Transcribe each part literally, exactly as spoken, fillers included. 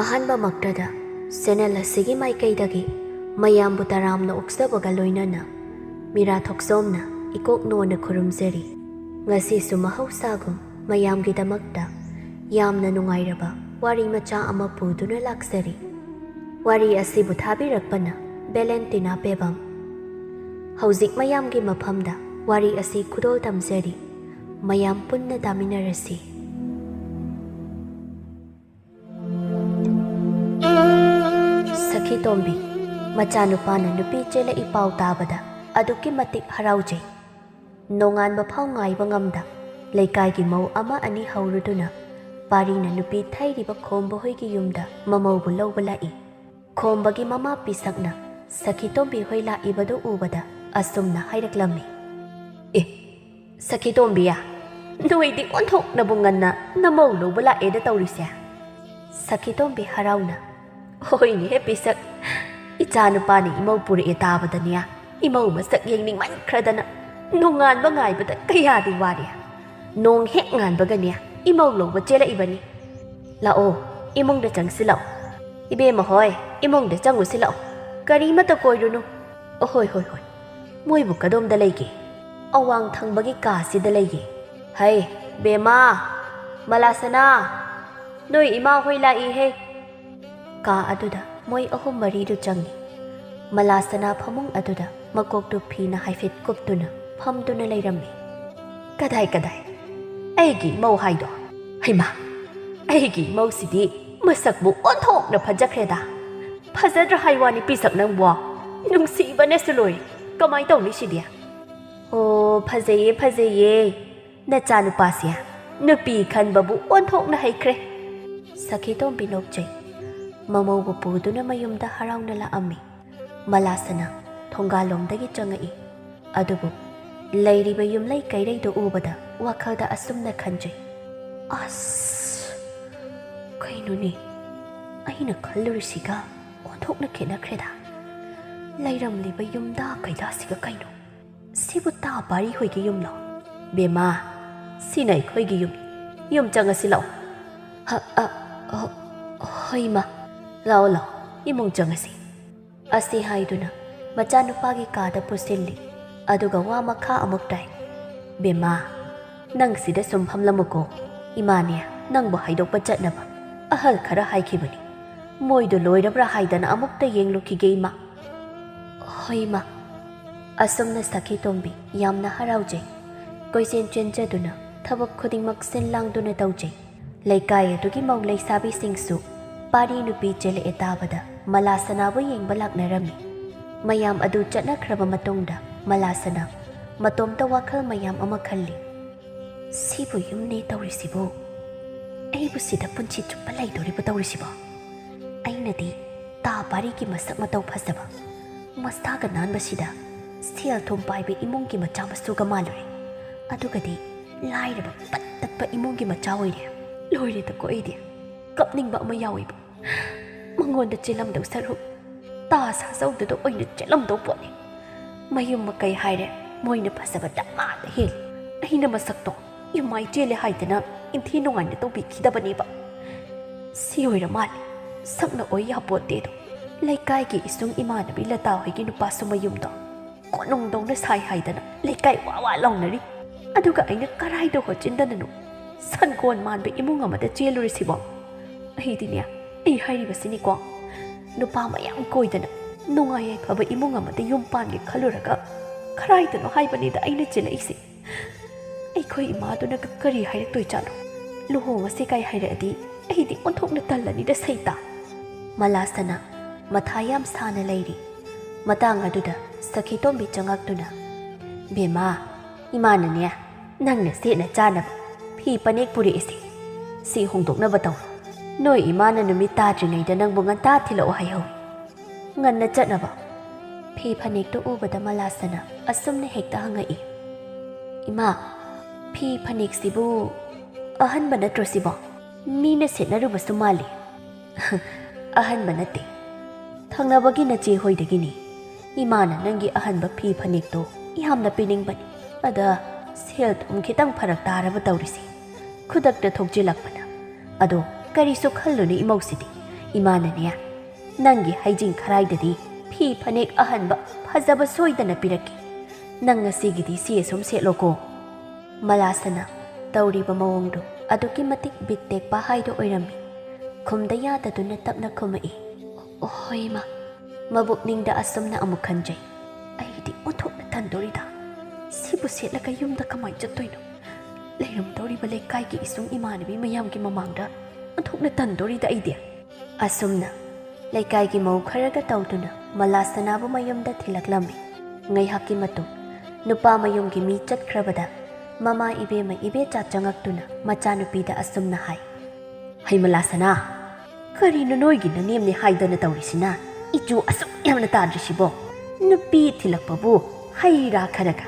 ꯑꯍꯥꯟꯕꯃꯛꯇꯗ channel ꯑꯁꯤꯒꯤ ꯃꯥꯏꯀꯩꯗꯒꯤ ꯃꯌꯥꯝꯕꯨ ꯇꯔꯥꯝꯅ ꯑꯣꯛꯆꯕꯒ ꯂꯣꯏꯅꯅ ꯃꯤꯔꯥ ꯊꯣꯛꯆꯣꯝꯅ ꯏꯀꯣꯛ ꯅꯣꯟꯅ ꯈꯨꯔꯨꯝꯖꯔꯤ꯫ ꯉꯁꯤꯁꯨ ꯃꯍꯧꯁꯥꯒꯨꯝ ꯃꯌꯥꯝꯒꯤꯗꯃꯛꯇ ꯌꯥꯝꯅ ꯅꯨꯡꯉꯥꯏꯔꯕ ꯋꯥꯔꯤ ꯃꯆꯥ ꯑꯃ ꯄꯨꯗꯨꯅ ꯂꯥꯛꯆꯔꯤ꯫ ꯋꯥꯔꯤ ꯑꯁꯤꯕꯨ ꯊꯥꯕꯤꯔꯛꯄꯅ ꯚꯦꯂꯦꯟꯇꯤꯅꯥ ꯄꯦꯕꯝ꯫ ꯍꯧꯖꯤꯛ ꯃꯌꯥꯝꯒꯤ ꯃꯐꯝꯗ ꯋꯥꯔꯤ ꯑꯁꯤ ꯈꯨꯗꯣꯜ ꯇꯝꯖꯔꯤ꯫ ꯃꯌꯥꯝ ꯄꯨꯟꯅ ꯇꯥꯃꯤꯟꯅꯔꯁꯤ꯫ ꯁꯈꯤ ꯇꯣꯝꯕꯤ, ꯃꯆꯥꯅꯨꯄꯥꯅ ꯅꯨꯄꯤ ꯆꯦꯜꯂꯛꯏ ꯄꯥꯎ ꯇꯥꯕꯗ ꯑꯗꯨꯛꯀꯤ ꯃꯇꯤꯛ ꯍꯔꯥꯎꯖꯩ꯫ ꯅꯣꯡꯉꯥꯟꯕ ꯐꯥꯎ ꯉꯥꯏꯕ ꯉꯝꯗ ꯂꯩꯀꯥꯏꯒꯤ ꯃꯧ ꯑꯃ ꯑꯅꯤ ꯍꯧꯔꯨꯗꯨꯅ ꯄꯥꯔꯤꯅ ꯅꯨꯄꯤ ꯊꯩꯔꯤꯕ ꯈꯣꯝꯕ ꯍꯣꯏꯒꯤ ꯌꯨꯝꯗ ꯃꯃꯧꯕꯨ ꯂꯧꯕ ꯂꯥꯛꯏ꯫ ꯈꯣꯝꯕꯒꯤ ꯃꯃꯥ ꯄꯤꯁꯛꯅ ꯁꯈꯤ ꯇꯣꯝꯕꯤ ꯍꯣꯏ ꯂꯥꯛꯏꯕꯗꯨ ꯎꯕꯗ ꯑꯁꯨꯝꯅ ꯍꯥꯏꯔꯛꯂꯝꯃꯤ꯫ ꯑꯦ, ꯁꯈꯤ ꯇꯣꯝꯕꯤꯌꯥ, ꯅꯣꯏꯗꯤ ꯑꯣꯟꯊꯣꯛꯅꯕꯨ ꯉꯟꯅ ꯅꯃꯧ ꯂꯧꯕ ꯂꯥꯛꯑꯦꯗ ꯇꯧꯔꯤꯁꯦ꯫ ꯁꯈꯤ ꯇꯣꯝꯕꯤ ꯍꯔꯥꯎꯅ, ꯍꯣꯏꯅꯦꯍꯦ ꯄꯤꯁꯛ, ꯏꯆꯥ ꯅꯨꯄꯥꯅ ꯏꯃꯧ ꯄꯨꯔꯛꯑꯦ ꯇꯥꯕꯗꯅꯦ, ꯏꯃꯧ ꯃꯁꯛ ꯌꯦꯡꯅꯤꯡꯃꯟꯈ꯭ꯔꯗꯅ ꯅꯣꯡꯉꯥꯟꯕ ꯉꯥꯏꯕꯗ ꯀꯌꯥꯗꯤ ꯋꯥꯔꯦ꯫ ꯅꯣꯡ ꯍꯦꯛ ꯉꯥꯟꯕꯒꯅꯦ ꯏꯃꯧ ꯂꯧꯕ ꯆꯦꯜꯂꯛꯏꯕꯅꯤ꯫ ꯂꯥꯛꯑꯣ, ꯏꯃꯨꯡꯗ ꯆꯪꯁꯤꯜꯂꯛꯑꯣ꯫ ꯏꯕꯦꯝꯃ ꯍꯣꯏ, ꯏꯃꯨꯡꯗ ꯆꯪꯉꯨꯁꯤ ꯂꯥꯛꯑꯣ꯫ ꯀꯔꯤꯃꯠꯇ ꯀꯣꯏꯔꯨꯅꯨ꯫ ꯑꯣ, ꯍꯣꯏ, ꯍꯣꯏ, ꯍꯣꯏ꯫ ꯃꯣꯏꯕꯨ ꯀꯗꯣꯝꯗ ꯂꯩꯒꯦ? ꯑꯋꯥꯡ ꯊꯪꯕꯒꯤ ꯀꯥꯁꯤꯗ ꯂꯩꯒꯦ꯫ ꯍꯩ, ꯕꯦꯝꯃ, ꯃꯂꯥꯁꯅꯥ, ꯅꯣꯏ ꯏꯃꯥ ꯍꯣꯏ ꯂꯥꯛꯏꯍꯦ꯫ ꯀꯥ ꯑꯗꯨꯗ ꯃꯣꯏ ꯑꯍꯨꯝ ꯃꯔꯤꯗꯨ ꯆꯪꯉꯤ꯫ ꯃꯂꯥꯁꯅꯥ ꯐꯃꯨꯡ ꯑꯗꯨꯗ ꯃꯀꯣꯛꯇꯨ ꯐꯤꯅ ꯍꯥꯏꯐꯦꯠ ꯀꯨꯞꯇꯨꯅ ꯐꯝꯗꯨꯅ ꯂꯩꯔꯝꯃꯤ꯫ ꯀꯗꯥꯏ, ꯀꯗꯥꯏ? ꯑꯩꯒꯤ ꯏꯃꯧ ꯍꯥꯏꯗꯣ? ꯍꯩꯃꯥ, ꯑꯩꯒꯤ ꯏꯃꯧꯁꯤꯗꯤ ꯃꯁꯛꯄꯨ ꯑꯣꯟꯊꯣꯛꯅ ꯐꯖꯈ꯭ꯔꯦꯗ꯫ ꯐꯖꯗ꯭ꯔꯥ ꯍꯥꯏ ꯋꯥꯅꯤ ꯄꯤꯁꯛ ꯅꯪꯕꯣ? ꯅꯨꯡꯁꯤꯕꯅꯁꯨ ꯂꯣꯏꯔꯦ꯫ ꯀꯃꯥꯏ ꯇꯧꯅꯤ ꯁꯤꯗꯤ? ꯑꯣ, ꯐꯖꯩꯌꯦ, ꯐꯖꯩꯌꯦ꯫ ꯅꯆꯥꯅꯨꯄꯥꯁꯦ ꯅꯨꯄꯤ ꯈꯟꯕꯕꯨ ꯑꯣꯟꯊꯣꯛꯅ ꯍꯩꯈ꯭ꯔꯦ꯫ ꯁꯈꯤꯇꯣꯝꯕꯤ ꯅꯣꯛꯆꯩ꯫ ꯃꯃꯧꯕꯨ ꯄꯨꯗꯨꯅ ꯃꯌꯨꯝꯗ ꯍꯔꯥꯎꯅ ꯂꯥꯛꯑꯝꯃꯤ꯫ ꯃꯂꯥꯁꯅꯥ ꯊꯣꯡꯒꯥꯜꯂꯣꯝꯗꯒꯤ ꯆꯪꯉꯛꯏ꯫ ꯑꯗꯨꯕꯨ ꯂꯩꯔꯤꯕ ꯌꯨꯝꯂꯩ ꯀꯩꯔꯩꯗꯨ ꯎꯕꯗ ꯋꯥꯈꯜꯗ ꯑꯁꯨꯝꯅ ꯈꯟꯖꯩ, ꯑꯁ, ꯀꯩꯅꯣꯅꯦ, ꯑꯩꯅ ꯈꯜꯂꯨꯔꯤꯁꯤꯒ ꯑꯣꯟꯊꯣꯛꯅ ꯈꯦꯠꯅꯈ꯭ꯔꯦꯗ꯫ ꯂꯩꯔꯝꯂꯤꯕ ꯌꯨꯝꯗ ꯀꯩꯗꯥꯁꯤꯒ ꯀꯩꯅꯣ? ꯁꯤꯕꯨ ꯇꯥ ꯄꯥꯔꯤ ꯍꯣꯏꯒꯤ ꯌꯨꯝꯂꯣ? ꯕꯦꯝꯃ, ꯁꯤꯅ ꯑꯩꯈꯣꯏꯒꯤ ꯌꯨꯝ꯫ ꯌꯨꯝ ꯆꯪꯉꯁꯤ ꯂꯥꯛꯑꯣ꯫ ꯍ, ꯑ, ꯑ, ꯑ, "ꯍꯣꯏ ꯏꯃꯥ, ꯂꯥꯛꯑꯣ ꯂꯥꯛꯑꯣ, ꯏꯃꯨꯡ ꯆꯪꯉꯁꯤ" ꯑꯁꯤ ꯍꯥꯏꯗꯨꯅ ꯃꯆꯥꯅꯨꯄꯥꯒꯤ ꯀꯥꯗ ꯄꯨꯁꯤꯜꯂꯤ꯫ ꯑꯗꯨꯒ ꯋꯥ ꯃꯈꯥ ꯑꯃꯨꯛ ꯇꯥꯏ꯫ "ꯕꯦꯝꯃꯥ, ꯅꯪ ꯁꯤꯗ ꯁꯨꯝ ꯐꯝꯂꯝꯃꯨꯀꯣ꯫ ꯏꯃꯥꯅꯦ ꯅꯪꯕꯨ ꯍꯥꯏꯗꯣꯛꯄ ꯆꯠꯅꯕ ꯑꯍꯜ ꯈꯔ ꯍꯥꯏꯈꯤꯕꯅꯤ꯫ ꯃꯣꯏꯗꯣ ꯂꯣꯏꯔꯕ꯭ꯔꯥ ꯍꯥꯏꯗꯅ ꯑꯃꯨꯛꯇ ꯌꯦꯡꯂꯨꯈꯤꯒꯦ ꯏꯃꯥ"꯫ "ꯍꯣꯏ ꯏꯃꯥ"꯫ ꯑꯁꯨꯝꯅ ꯁꯈꯤ ꯇꯣꯝꯕꯤ ꯌꯥꯝꯅ ꯍꯔꯥꯎꯖꯩ꯫ ꯀꯣꯏꯆꯦꯟ ꯆꯦꯟꯖꯗꯨꯅ ꯊꯕꯛ ꯈꯨꯗꯤꯡꯃꯛ ꯁꯤꯟ ꯂꯥꯡꯗꯨꯅ ꯇꯧꯖꯩ꯫ ꯂꯩꯀꯥꯏ ꯑꯗꯨꯒꯤ ꯃꯧ ꯂꯩꯁꯥꯕꯤꯁꯤꯡꯁꯨ ꯄꯥꯔꯤ ꯅꯨꯄꯤ ꯆꯦꯜꯂꯛꯑꯦ ꯇꯥꯕꯗ ꯃꯂꯥꯁꯅꯥꯕꯨ ꯌꯦꯡꯕ ꯂꯥꯛꯅꯔꯝꯃꯤ꯫ ꯃꯌꯥꯝ ꯑꯗꯨ ꯆꯠꯅꯈ꯭ꯔꯕ ꯃꯇꯨꯡꯗ ꯃꯂꯥꯁꯅꯥ ꯃꯇꯣꯝꯇ ꯋꯥꯈꯜ ꯃꯌꯥꯝ ꯑꯃ ꯈꯜꯂꯤ꯫ "ꯁꯤꯕꯨ ꯌꯨꯝꯅꯦ ꯇꯧꯔꯤꯁꯤꯕꯨ? ꯑꯩꯕꯨ ꯁꯤꯗ ꯄꯨꯟꯁꯤ ꯆꯨꯞꯄ ꯂꯩꯗꯣꯔꯤꯕ ꯇꯧꯔꯤꯁꯤꯕꯣ? ꯑꯩꯅꯗꯤ ꯇꯥ ꯄꯥꯔꯤꯒꯤ ꯃꯁꯛ ꯃꯇꯧ ꯐꯖꯕ, ꯃꯁꯥꯒ ꯅꯥꯟꯕꯁꯤꯗ ꯁꯦꯜ ꯊꯨꯝ ꯄꯥꯏꯕ ꯏꯃꯨꯡꯒꯤ ꯃꯆꯥ ꯃꯁꯨꯒ ꯃꯥꯜꯂꯨꯔꯦ꯫ ꯑꯗꯨꯒꯗꯤ ꯂꯥꯏꯔꯕ ꯄꯠ ꯇꯠꯄ ꯏꯃꯨꯡꯒꯤ ꯃꯆꯥ ꯑꯣꯏꯔꯦ꯫ ꯂꯣꯏꯔꯦꯗꯀꯣ ꯑꯩꯗꯤ꯫ ꯀꯞꯅꯤꯡꯕ ꯑꯃ ꯌꯥꯎꯏꯕ꯫ ꯃꯉꯣꯟꯗ ꯆꯦꯜꯂꯝꯗꯧ ꯁꯔꯨꯛ ꯇꯥ ꯁꯥꯖꯧꯗꯨꯗ ꯑꯣꯏꯅ ꯆꯦꯜꯂꯝꯗꯧ ꯄꯣꯠꯅꯤ꯫ ꯃꯌꯨꯝ ꯃꯀꯩ ꯍꯥꯏꯔꯦ, ꯃꯣꯏꯅ ꯐꯖꯕ ꯗꯃꯥꯗ ꯍꯦꯜꯂꯤ꯫ ꯑꯩꯅ ꯃꯁꯛꯇꯣ ꯌꯨꯝꯃꯥꯏ ꯆꯦꯜꯂꯦ ꯍꯥꯏꯗꯅ ꯏꯟꯊꯤ ꯅꯨꯡꯉꯥꯏꯅ ꯇꯧꯕꯤꯈꯤꯗꯕꯅꯦꯕ꯫ ꯁꯤ ꯑꯣꯏꯔ ꯃꯥꯜꯂꯦ ꯁꯛꯅ ꯑꯣꯏ ꯌꯥꯄꯣꯠꯇꯦꯗꯣ꯫ ꯂꯩꯀꯥꯏꯒꯤ ꯏꯁꯨꯡ ꯏꯃꯥꯟꯅꯕꯤ ꯂꯇꯥ ꯍꯣꯏꯒꯤ ꯅꯨꯄꯥꯁꯨ ꯃꯌꯨꯝꯗꯣ ꯀꯣꯅꯨꯡꯗꯧꯅ ꯁꯥꯏ ꯍꯥꯏꯗꯅ ꯂꯩꯀꯥꯏ ꯋꯥ ꯋꯥ ꯂꯥꯎꯅꯔꯤ꯫ ꯑꯗꯨꯒ ꯑꯩꯅ ꯀꯔꯥꯏꯗ ꯍꯣꯠꯆꯤꯟꯗꯅꯅꯣ ꯁꯟꯒꯣꯟ ꯃꯥꯟꯕ ꯏꯃꯨꯡ ꯑꯃꯗ ꯆꯦꯜꯂꯨꯔꯤꯁꯤꯕꯣ? ꯑꯩꯗꯤꯅꯦ, ꯑꯩ ꯍꯥꯏꯔꯤꯕꯁꯤꯅꯤꯀꯣ, ꯅꯨꯄꯥ ꯃꯌꯥꯝ ꯀꯣꯏꯗꯅ ꯅꯨꯡꯉꯥꯏ ꯌꯥꯏꯐꯕ ꯏꯃꯨꯡ ꯑꯃꯗ ꯌꯨꯝ ꯄꯥꯟꯒꯦ ꯈꯜꯂꯨꯔꯒ ꯀꯔꯥꯏꯗꯅꯣ ꯍꯥꯏꯕꯅꯤꯗ ꯑꯩꯅ ꯆꯦꯜꯂꯛꯏꯁꯦ꯫ ꯑꯩꯈꯣꯏ ꯏꯃꯥꯗꯨꯅꯒ ꯀꯔꯤ ꯍꯥꯏꯔꯛꯇꯣꯏꯖꯥꯠꯅꯣ? ꯂꯨꯍꯣꯡꯉꯁꯤ ꯀꯥꯏ ꯍꯥꯏꯔꯛꯑꯗꯤ ꯑꯩꯗꯤ ꯑꯣꯟꯊꯣꯛꯅ ꯇꯜꯂꯅꯤꯗ ꯁꯩꯇꯥ"꯫ ꯃꯂꯥꯁꯅꯥ ꯃꯊꯥ ꯌꯥꯝ ꯁꯥꯅ ꯂꯩꯔꯤ꯫ ꯃꯇꯥꯡ ꯑꯗꯨꯗ ꯁꯈꯤꯇꯣꯝꯕꯤ ꯆꯪꯉꯛꯇꯨꯅ, "ꯕꯦꯝꯃꯥ, ꯏꯃꯥꯅꯅꯦ ꯅꯪꯅ ꯁꯦꯠꯅ ꯆꯥꯅꯕ ꯐꯤ ꯐꯅꯦꯛ ꯄꯨꯔꯛꯏꯁꯦ꯫ ꯁꯤ ꯍꯣꯡꯗꯣꯛꯅꯕ ꯇꯧꯔꯣ꯫ ꯅꯣꯏ ꯏꯃꯥꯅ ꯅꯨꯃꯤꯠ ꯇꯥꯗ꯭ꯔꯤꯉꯩꯗ ꯅꯪꯕꯨ ꯉꯟꯇꯥ ꯊꯤꯜꯂꯛꯑꯣ ꯍꯥꯏꯍꯧꯏ꯫ ꯉꯟꯅ ꯆꯠꯅꯕ"꯫ ꯐꯤ ꯐꯅꯦꯛꯇꯨ ꯎꯕꯗ ꯃꯂꯥꯁꯅꯥ ꯑꯁꯨꯝꯅ ꯍꯦꯛꯇ ꯍꯪꯉꯛꯏ, "ꯏꯃꯥ, ꯐꯤ ꯐꯅꯦꯛꯁꯤꯕꯨ ꯑꯍꯟꯕ ꯅꯠꯇ꯭ꯔꯣ ꯁꯤꯕꯣ? ꯃꯤꯅ ꯁꯦꯠꯅꯔꯨꯕꯁꯨ ꯃꯥꯜꯂꯤ"꯫ "ꯑꯍꯟꯕ ꯅꯠꯇꯦ, ꯊꯪꯅꯕꯒꯤ ꯅꯆꯦ ꯍꯣꯏꯗꯒꯤꯅꯤ꯫ ꯏꯃꯥꯅ ꯅꯪꯒꯤ ꯑꯍꯟꯕ ꯐꯤ ꯐꯅꯦꯛꯇꯣ ꯌꯥꯝꯅ ꯄꯤꯅꯤꯡꯕꯅꯤ꯫ ꯑꯗ ꯁꯦꯜ ꯊꯨꯝ ꯈꯤꯇꯪ ꯐꯔꯛ ꯇꯥꯔꯕ ꯇꯧꯔꯤꯁꯦ꯫ ꯈꯨꯗꯛꯇ ꯊꯣꯛꯆꯤꯜꯂꯛꯄꯅ꯫ ꯑꯗꯣ ꯀꯔꯤꯁꯨ ꯈꯜꯂꯨꯅꯨ ꯏꯃꯧꯁꯤꯗꯤ꯫ ꯏꯃꯥꯅꯅꯦ, ꯅꯪꯒꯤ ꯍꯩꯖꯤꯡ ꯈꯔꯥꯏꯗꯗꯤ ꯐꯤ ꯐꯅꯦꯛ ꯑꯍꯟꯕ ꯐꯖꯕ ꯁꯣꯏꯗꯅ ꯄꯤꯔꯛꯀꯦ꯫ ꯅꯪ ꯉꯁꯤꯒꯤꯗꯤ ꯁꯤ ꯑꯁꯨꯝ ꯁꯦꯠꯂꯣꯀꯣ꯫ ꯃꯂꯥꯁꯅꯥ ꯇꯧꯔꯤꯕ ꯃꯑꯣꯡꯗꯨ ꯑꯗꯨꯛꯀꯤ ꯃꯇꯤꯛ ꯕꯤꯠ ꯇꯦꯛꯄ ꯍꯥꯏꯗꯨ ꯑꯣꯏꯔꯝꯃꯤ꯫ ꯈꯨꯝꯗ ꯌꯥꯗꯗꯨꯅ ꯇꯞꯅ ꯈꯨꯝꯃꯛꯏ, "ꯍꯣꯏ, ꯏꯃꯥ꯫" ꯃꯕꯨꯛꯅꯤꯡꯗ ꯑꯁꯨꯝꯅ ꯑꯃꯨꯛ ꯈꯟꯖꯩ, "ꯑꯩꯗꯤ ꯑꯣꯟꯊꯣꯛꯅ ꯇꯟꯗꯣꯔꯤꯗ꯫ ꯁꯤꯕꯨ ꯁꯦꯠꯂꯒ ꯌꯨꯝꯗ ꯀꯃꯥꯏꯅ ꯆꯠꯇꯣꯏꯅꯣ? ꯂꯩꯔꯝꯗꯧꯔꯤꯕ ꯂꯩꯀꯥꯏꯒꯤ ꯏꯁꯨꯡ ꯏꯃꯥꯟꯅꯕꯤ ꯃꯌꯥꯝꯒꯤ ꯃꯃꯥꯡꯗ ꯑꯣꯟꯊꯣꯛꯅ ꯇꯟꯗꯣꯔꯤꯗ ꯑꯩꯗꯤ꯫" ꯑꯁꯨꯝꯅ ꯂꯩꯀꯥꯏꯒꯤ ꯃꯧ ꯈꯔꯒ ꯇꯧꯗꯨꯅ ꯃꯂꯥꯁꯅꯥꯕꯨ ꯃꯌꯨꯝꯗ ꯊꯤꯜꯂꯛꯂꯝꯃꯤ꯫ ꯉꯥꯏꯍꯥꯛꯀꯤ ꯃꯇꯨꯡ ꯅꯨꯄꯥ ꯃꯌꯨꯝꯒꯤ ꯃꯤ ꯆꯠꯈ꯭ꯔꯕꯗ ꯃꯃꯥ ꯏꯕꯦꯝꯃ ꯏꯕꯦꯆꯥ ꯆꯪꯉꯛꯇꯨꯅ ꯃꯆꯥꯅꯨꯄꯤꯗ ꯑꯁꯨꯝꯅ ꯍꯥꯏ, "ꯍꯩ ꯃꯂꯥꯁꯅꯥ, ꯀꯔꯤꯅꯣ ꯅꯣꯏꯒꯤ ꯅꯅꯦꯝꯅꯦ ꯍꯥꯏꯗꯅ ꯇꯧꯔꯤꯁꯤꯅ? ꯏꯆꯨ ꯑꯁꯨꯛ ꯌꯥꯝꯅ ꯇꯥꯗ꯭ꯔꯤꯁꯤꯕꯣ? ꯅꯨꯄꯤ ꯊꯤꯜꯂꯛꯄꯕꯨ ꯍꯩ ꯔꯥ ꯈꯔꯒ,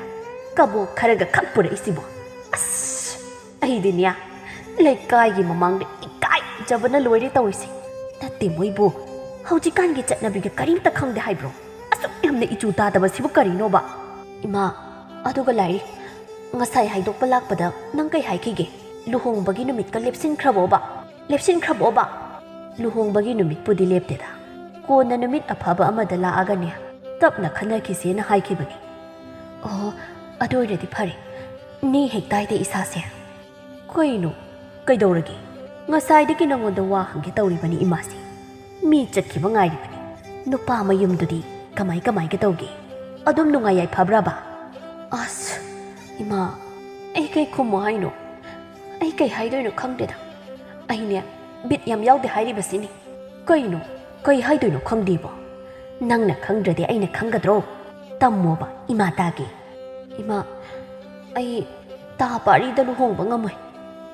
ꯀꯕꯣꯛ ꯈꯔꯒ ꯈꯛ ꯄꯨꯔꯛꯏꯁꯤꯕꯣ? ꯑꯁ, ꯑꯩꯗꯤꯅꯦ, ꯂꯩꯀꯥꯏꯒꯤ ꯃꯃꯥꯡꯗ ꯏꯀꯥꯏꯖꯕꯅ ꯂꯣꯏꯔꯦ ꯇꯧꯔꯤꯁꯦ꯫ ꯅꯠꯇꯦ, ꯃꯣꯏꯕꯨ ꯍꯧꯖꯤꯛꯀꯥꯟꯒꯤ ꯆꯠꯅꯕꯤꯒ ꯀꯔꯤꯝꯇ ꯈꯪꯗꯦ ꯍꯥꯏꯕ꯭ꯔꯣ? ꯑꯁꯨꯛ ꯌꯥꯝꯅ ꯏꯆꯨ ꯇꯥꯗꯕꯁꯤꯕꯨ ꯀꯔꯤꯅꯣꯕ?" "ꯏꯃꯥ, ꯑꯗꯨꯒ ꯂꯥꯏꯔꯤ, ꯉꯁꯥꯏ ꯍꯥꯏꯗꯣꯛꯄ ꯂꯥꯛꯄꯗ ꯅꯪ ꯀꯩ ꯍꯥꯏꯈꯤꯒꯦ? ꯂꯨꯍꯣꯡꯕꯒꯤ ꯅꯨꯃꯤꯠꯀ ꯂꯦꯞꯁꯤꯟꯈ꯭ꯔꯕꯣꯕ? ꯂꯦꯞꯁꯤꯟꯈ꯭ꯔꯕꯣꯕ?" "ꯂꯨꯍꯣꯡꯕꯒꯤ ꯅꯨꯃꯤꯠꯄꯨꯗꯤ ꯂꯦꯞꯇꯦꯗ꯫ ꯀꯣꯟꯅ ꯅꯨꯃꯤꯠ ꯑꯐꯕ ꯑꯃꯗ ꯂꯥꯛꯑꯒꯅꯦ, ꯇꯞꯅ ꯈꯟꯅꯈꯤꯁꯦꯅ ꯍꯥꯏꯈꯤꯕꯅꯤ꯫" "ꯑꯣ, ꯑꯗꯨ ꯑꯣꯏꯔꯗꯤ ꯐꯔꯦ꯫ ꯅꯦ ꯍꯦꯛ ꯇꯥꯏꯗ ꯏꯁꯥꯁꯦ꯫" "ꯀꯩꯅꯣ? ꯀꯩꯗꯧꯔꯒꯦ? ꯉꯁꯥꯏꯗꯒꯤ ꯅꯉꯣꯟꯗ ꯋꯥ ꯍꯪꯒꯦ ꯇꯧꯔꯤꯕꯅꯤ ꯏꯃꯥꯁꯦ꯫ ꯃꯤ ꯆꯠꯈꯤꯕ ꯉꯥꯏꯔꯤꯕꯅꯤ꯫ ꯅꯨꯄꯥ ꯃꯌꯨꯝꯗꯨꯗꯤ ꯀꯃꯥꯏ ꯀꯃꯥꯏꯒ ꯇꯧꯒꯦ? ꯑꯗꯨꯝ ꯅꯨꯡꯉꯥꯏ ꯌꯥꯏꯐꯕ꯭ꯔꯕ?" "ꯑꯁ, ꯏꯃꯥ, ꯑꯩ ꯀꯩ ꯈꯨꯝꯃꯣ ꯍꯥꯏꯅꯣ? ꯑꯩ ꯀꯩ ꯍꯥꯏꯗꯣꯏꯅꯣ ꯈꯪꯗꯦꯗ꯫ ꯑꯩꯅꯦ, ꯕꯤꯠ ꯌꯥꯝ ꯌꯥꯎꯗꯦ ꯍꯥꯏꯔꯤꯕꯁꯤꯅꯤ꯫" "ꯀꯩꯅꯣ? ꯀꯩ ꯍꯥꯏꯗꯣꯏꯅꯣ ꯈꯪꯗꯦꯕꯣ? ꯅꯪꯅ ꯈꯪꯗ꯭ꯔꯗꯤ ꯑꯩꯅ ꯈꯪꯒꯗ꯭ꯔꯣ? ꯇꯝꯃꯣꯕ, ꯏꯃꯥ ꯇꯥꯒꯦ꯫" "ꯏꯃꯥ, ꯑꯩ ꯇꯥ ꯄꯥꯔꯤꯗ ꯂꯨꯍꯣꯡꯕ ꯉꯝꯃꯣꯏ꯫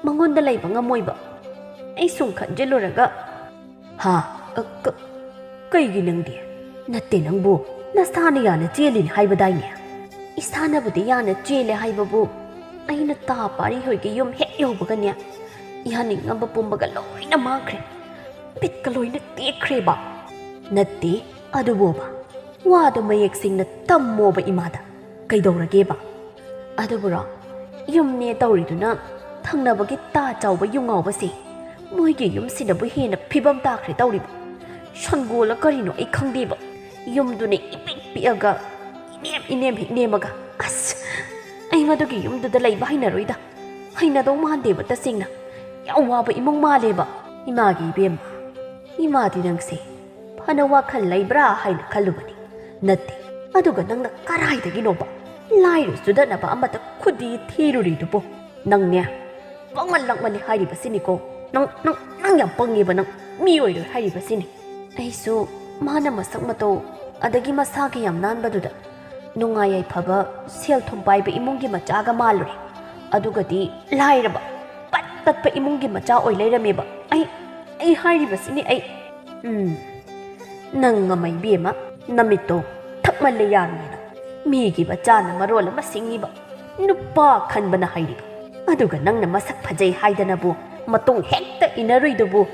ꯃꯉꯣꯟꯗ ꯂꯩꯕ ꯉꯝꯃꯣꯏꯕ꯫ ꯑꯩ ꯁꯨꯝ ꯈꯟꯖꯤꯜꯂꯨꯔꯒ꯫" "ꯍꯥ? ꯑ, ꯀ-, ꯀꯩꯒꯤ ꯅꯪꯗꯤ? ꯅꯠꯇꯦ ꯅꯪꯕꯨ, ꯅꯁꯥꯅ ꯌꯥꯅ ꯆꯦꯜꯂꯤꯅꯤ ꯍꯥꯏꯕꯗꯥꯏꯅꯦ?" "ꯏꯁꯥꯅꯕꯨꯗꯤ ꯌꯥꯅ ꯆꯦꯜꯂꯦ ꯍꯥꯏꯕꯕꯨ, ꯑꯩꯅ ꯇꯥ ꯄꯥꯔꯤ ꯍꯣꯏꯒꯤ ꯌꯨꯝ ꯍꯦꯛ ꯌꯧꯕꯒꯅꯦ, ꯌꯥꯅꯤꯡꯉꯝꯕ ꯄꯨꯝꯕꯒ ꯂꯣꯏꯅ ꯃꯥꯡꯈ꯭ꯔꯦ꯫ ꯕꯤꯠꯀ ꯂꯣꯏꯅ ꯇꯦꯛꯈ꯭ꯔꯦꯕ꯫" "ꯅꯠꯇꯦ, ꯑꯗꯨꯕꯣꯕ, ꯋꯥꯗꯣ ꯃꯌꯦꯛ ꯁꯦꯡꯅ ꯇꯝꯃꯣꯕ ꯏꯃꯥꯗ꯫ ꯀꯩꯗꯧꯔꯒꯦꯕ?" "ꯑꯗꯨꯕꯨꯔꯣ, ꯌꯨꯝꯅꯦ ꯇꯧꯔꯤꯗꯨꯅ ꯊꯪꯅꯕꯒꯤ ꯇꯥ ꯆꯥꯎꯕ ꯌꯨ ꯉꯥꯎꯕꯁꯦ ꯃꯣꯏꯒꯤ ꯌꯨꯝꯁꯤꯅꯕꯨ ꯍꯦꯟꯅ ꯐꯤꯕꯝ ꯇꯥꯈ꯭ꯔꯦ ꯇꯧꯔꯤꯕ꯫ ꯁꯪꯒꯣꯜꯂ ꯀꯔꯤꯅꯣ ꯑꯩ ꯈꯪꯗꯦꯕ꯫ ꯌꯨꯝꯗꯨꯅ ꯏꯄꯤꯛ ꯄꯤꯛꯑꯒ, ꯏꯅꯦꯝ ꯏꯅꯦꯝ ꯍꯦꯛ ꯅꯦꯝꯃꯒ꯫ ꯑꯁ, ꯑꯩ ꯃꯗꯨꯒꯤ ꯌꯨꯝꯗꯨꯗ ꯂꯩꯕ ꯍꯩꯅꯔꯣꯏꯗ꯫ ꯍꯩꯅꯗꯧ ꯃꯥꯟꯗꯦꯕ ꯇꯁꯦꯡꯅ꯫ ꯌꯥꯝ ꯋꯥꯕ ꯏꯃꯨꯡ ꯃꯥꯜꯂꯦꯕ꯫ ꯏꯃꯥꯒꯤ ꯏꯕꯦꯝꯃ, ꯏꯃꯥꯗꯤ ꯅꯪꯁꯦ ꯐꯅ ꯋꯥꯈꯜ ꯂꯩꯕ꯭ꯔꯥ ꯍꯥꯏꯅ ꯈꯜꯂꯨꯕꯅꯤ꯫ ꯅꯠꯇꯦ꯫ ꯑꯗꯨꯒ ꯅꯪꯅ ꯀꯔꯥꯏꯗꯒꯤꯅꯣꯕ ꯂꯥꯏꯔ ꯆꯨꯗꯠꯅꯕ ꯑꯃꯇ ꯈꯨꯗꯤ ꯊꯤꯔꯨꯔꯤꯗꯨꯕꯨ? ꯅꯪꯅꯦ, ꯄꯪꯃꯜ ꯂꯛꯃꯜꯂꯤ ꯍꯥꯏꯔꯤꯕꯁꯤꯅꯤꯀꯣ꯫ ꯅꯪ, ꯅꯪ, ꯅꯪ ꯌꯥꯝ ꯄꯪꯉꯦꯕ ꯅꯪ꯫ ꯃꯤ ꯑꯣꯏꯔꯣꯏ ꯍꯥꯏꯔꯤꯕꯁꯤꯅꯤ꯫ ꯑꯩꯁꯨ ꯃꯥꯅ ꯃꯁꯛ ꯃꯇꯧ ꯑꯗꯒꯤ ꯃꯁꯥꯒꯤ ꯌꯥꯝ ꯅꯥꯟꯕꯗꯨꯗ ꯅꯨꯡꯉꯥꯏ ꯌꯥꯏꯐꯕ, ꯁꯦꯜ ꯊꯨꯝ ꯄꯥꯏꯕ ꯏꯃꯨꯡꯒꯤ ꯃꯆꯥꯒ ꯃꯥꯜꯂꯨꯔꯦ꯫ ꯑꯗꯨꯒꯗꯤ ꯂꯥꯏꯔꯕ, ꯄꯠ ꯇꯠꯄ ꯏꯃꯨꯡꯒꯤ ꯃꯆꯥ ꯑꯣꯏ ꯂꯩꯔꯝꯃꯦꯕ꯫ ꯑꯩ, ꯑꯩ ꯍꯥꯏꯔꯤꯕꯁꯤꯅꯤ ꯑꯩ꯫ ꯎꯝ, ꯅꯪ ꯉꯝꯃꯩ ꯏꯕꯦꯝꯃ, ꯅꯃꯤꯠꯇꯣ ꯊꯛꯃꯜꯂꯦ ꯌꯥꯔꯣꯏꯅ꯫ ꯃꯤꯒꯤ ꯃꯆꯥꯅ ꯃꯔꯣꯜ ꯑꯃ ꯁꯤꯡꯉꯤꯕ, ꯅꯨꯄꯥ ꯈꯟꯕꯅ ꯍꯩꯔꯤꯕ꯫ ꯑꯗꯨꯒ ꯅꯪꯅ ꯃꯁꯛ ꯐꯖꯩ ꯍꯥꯏꯗꯅꯕꯨ ꯃꯇꯨꯡ ꯍꯦꯛꯇ ꯏꯟꯅꯔꯨꯏꯗꯨꯕꯨ?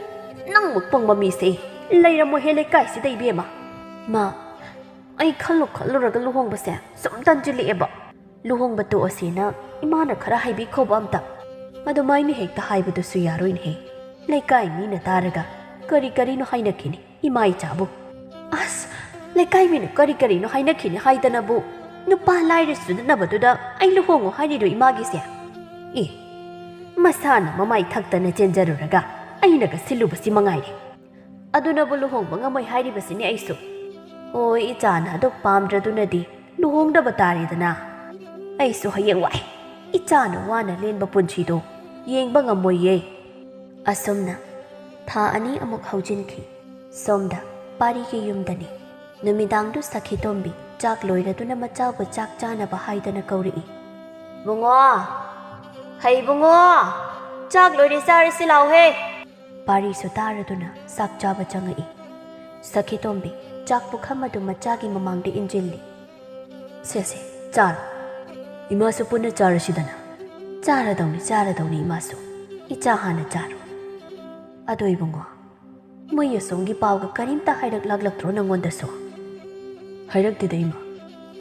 ꯅꯪꯃꯨꯛ ꯄꯪꯕ ꯃꯤꯁꯦ ꯂꯩꯔꯝꯃꯣꯏꯍꯦ ꯂꯩꯀꯥꯏꯁꯤꯗ ꯏꯕꯦꯝꯃ꯫ ꯃꯥ, ꯑꯩ ꯈꯜꯂꯨ ꯈꯜꯂꯨꯔꯒ ꯂꯨꯍꯣꯡꯕꯁꯦ ꯁꯨꯝ ꯇꯟꯁꯤꯜꯂꯛꯑꯦꯕ꯫ ꯂꯨꯍꯣꯡꯕ ꯇꯣꯛꯑꯁꯦꯅ ꯏꯃꯥꯅ ꯈꯔ ꯍꯥꯏꯕꯤꯈꯣꯕ ꯑꯝꯇ꯫ ꯑꯗꯨꯃꯥꯏꯅ ꯍꯦꯛꯇ ꯍꯥꯏꯕꯗꯨꯁꯨ ꯌꯥꯔꯣꯏꯅꯦꯍꯦ꯫ ꯂꯩꯀꯥꯏ ꯃꯤꯅ ꯇꯥꯔꯒ ꯀꯔꯤ ꯀꯔꯤꯅꯣ ꯍꯥꯏꯅꯈꯤꯅꯤ ꯏꯃꯥ ꯏꯆꯥꯕꯨ꯫ ꯑꯁ, ꯂꯩꯀꯥꯏ ꯃꯤꯅ ꯀꯔꯤ ꯀꯔꯤꯅꯣ ꯍꯥꯏꯅꯈꯤꯅꯤ ꯍꯥꯏꯗꯅꯕꯨ ꯅꯨꯄꯥ ꯂꯥꯏꯔ ꯆꯨꯗꯠꯅꯕꯗꯨꯗ ꯑꯩ ꯂꯨꯍꯣꯡꯉꯣ ꯍꯥꯏꯔꯤꯔꯣ ꯏꯃꯥꯒꯤꯁꯦ? ꯑꯦ, ꯃꯁꯥꯅ ꯃꯃꯥꯏ ꯊꯛꯇꯅ ꯆꯦꯟꯖꯔꯨꯔꯒ ꯑꯩꯅꯒ ꯁꯤꯜꯂꯨꯕꯁꯤ ꯃꯉꯥꯏꯔꯦ꯫ ꯑꯗꯨꯅꯕꯨ ꯂꯨꯍꯣꯡꯕ ꯉꯝꯃꯣꯏ ꯍꯥꯏꯔꯤꯕꯁꯤꯅꯤ ꯑꯩꯁꯨ꯫ ꯍꯣꯏ, ꯏꯆꯥꯅ ꯑꯗꯨ ꯄꯥꯝꯗ꯭ꯔꯗꯨꯅꯗꯤ ꯂꯨꯍꯣꯡꯗꯕ ꯇꯥꯔꯦꯗꯅ꯫ ꯑꯩꯁꯨ ꯍꯌꯦꯡꯋꯥꯏ ꯏꯆꯥꯅ ꯋꯥꯅ ꯂꯦꯟꯕ ꯄꯨꯟꯁꯤꯗꯣ ꯌꯦꯡꯕ ꯉꯝꯃꯣꯏꯌꯦ꯫ ꯑꯁꯨꯝꯅ ꯊꯥ ꯑꯅꯤ ꯑꯃꯨꯛ ꯍꯧꯖꯤꯟꯈꯤ꯫ ꯁꯣꯝꯗ ꯄꯥꯔꯤꯒꯤ ꯌꯨꯝꯗꯅꯤ꯫ ꯅꯨꯃꯤꯗꯥꯡꯗꯨ ꯁꯈꯤꯇꯣꯝꯕꯤ ꯆꯥꯛ ꯂꯣꯏꯔꯗꯨꯅ ꯃꯆꯥꯕꯨ ꯆꯥꯛ ꯆꯥꯅꯕ ꯍꯥꯏꯗꯅ ꯀꯧꯔꯛꯏ꯫ "ꯕꯨꯡꯉꯣ! ꯍꯩ ꯕꯨꯡꯉꯣ! ꯆꯥꯛ ꯂꯣꯏꯔꯦ, ꯆꯥꯔꯁꯤ ꯂꯥꯎꯍꯦ!" ꯄꯥꯔꯤꯁꯨ ꯇꯥꯔꯗꯨꯅ ꯆꯥꯛ ꯆꯥꯕ ꯆꯪꯉꯛꯏ꯫ ꯁꯈꯤꯇꯣꯝꯕꯤ ꯆꯥꯛ ꯄꯨꯈꯝ ꯑꯗꯨ ꯃꯆꯥꯒꯤ ꯃꯃꯥꯡꯗ ꯏꯟꯖꯤꯜꯂꯤ꯫ "ꯁꯦ, ꯁꯦ, ꯆꯥꯔꯣ꯫ ꯏꯃꯥꯁꯨ ꯄꯨꯟꯅ ꯆꯥꯔꯁꯤꯗꯅ꯫" "ꯆꯥꯔꯗꯧꯅꯤ, ꯆꯥꯔꯗꯧꯅꯤ ꯏꯃꯥꯁꯨ꯫ ꯏꯆꯥ ꯍꯥꯟꯅ ꯆꯥꯔꯣ꯫ ꯑꯗꯣ ꯏꯕꯨꯡꯉꯣ, ꯃꯣꯏ ꯑꯁꯣꯝꯒꯤ ꯄꯥꯎꯒ ꯀꯔꯤꯝꯇ ꯍꯥꯏꯔꯛꯂꯛꯂꯛꯇ꯭ꯔꯣ ꯅꯪꯉꯣꯟꯗꯁꯨ?" "ꯍꯥꯏꯔꯛꯇꯦꯗ ꯏꯃꯥ꯫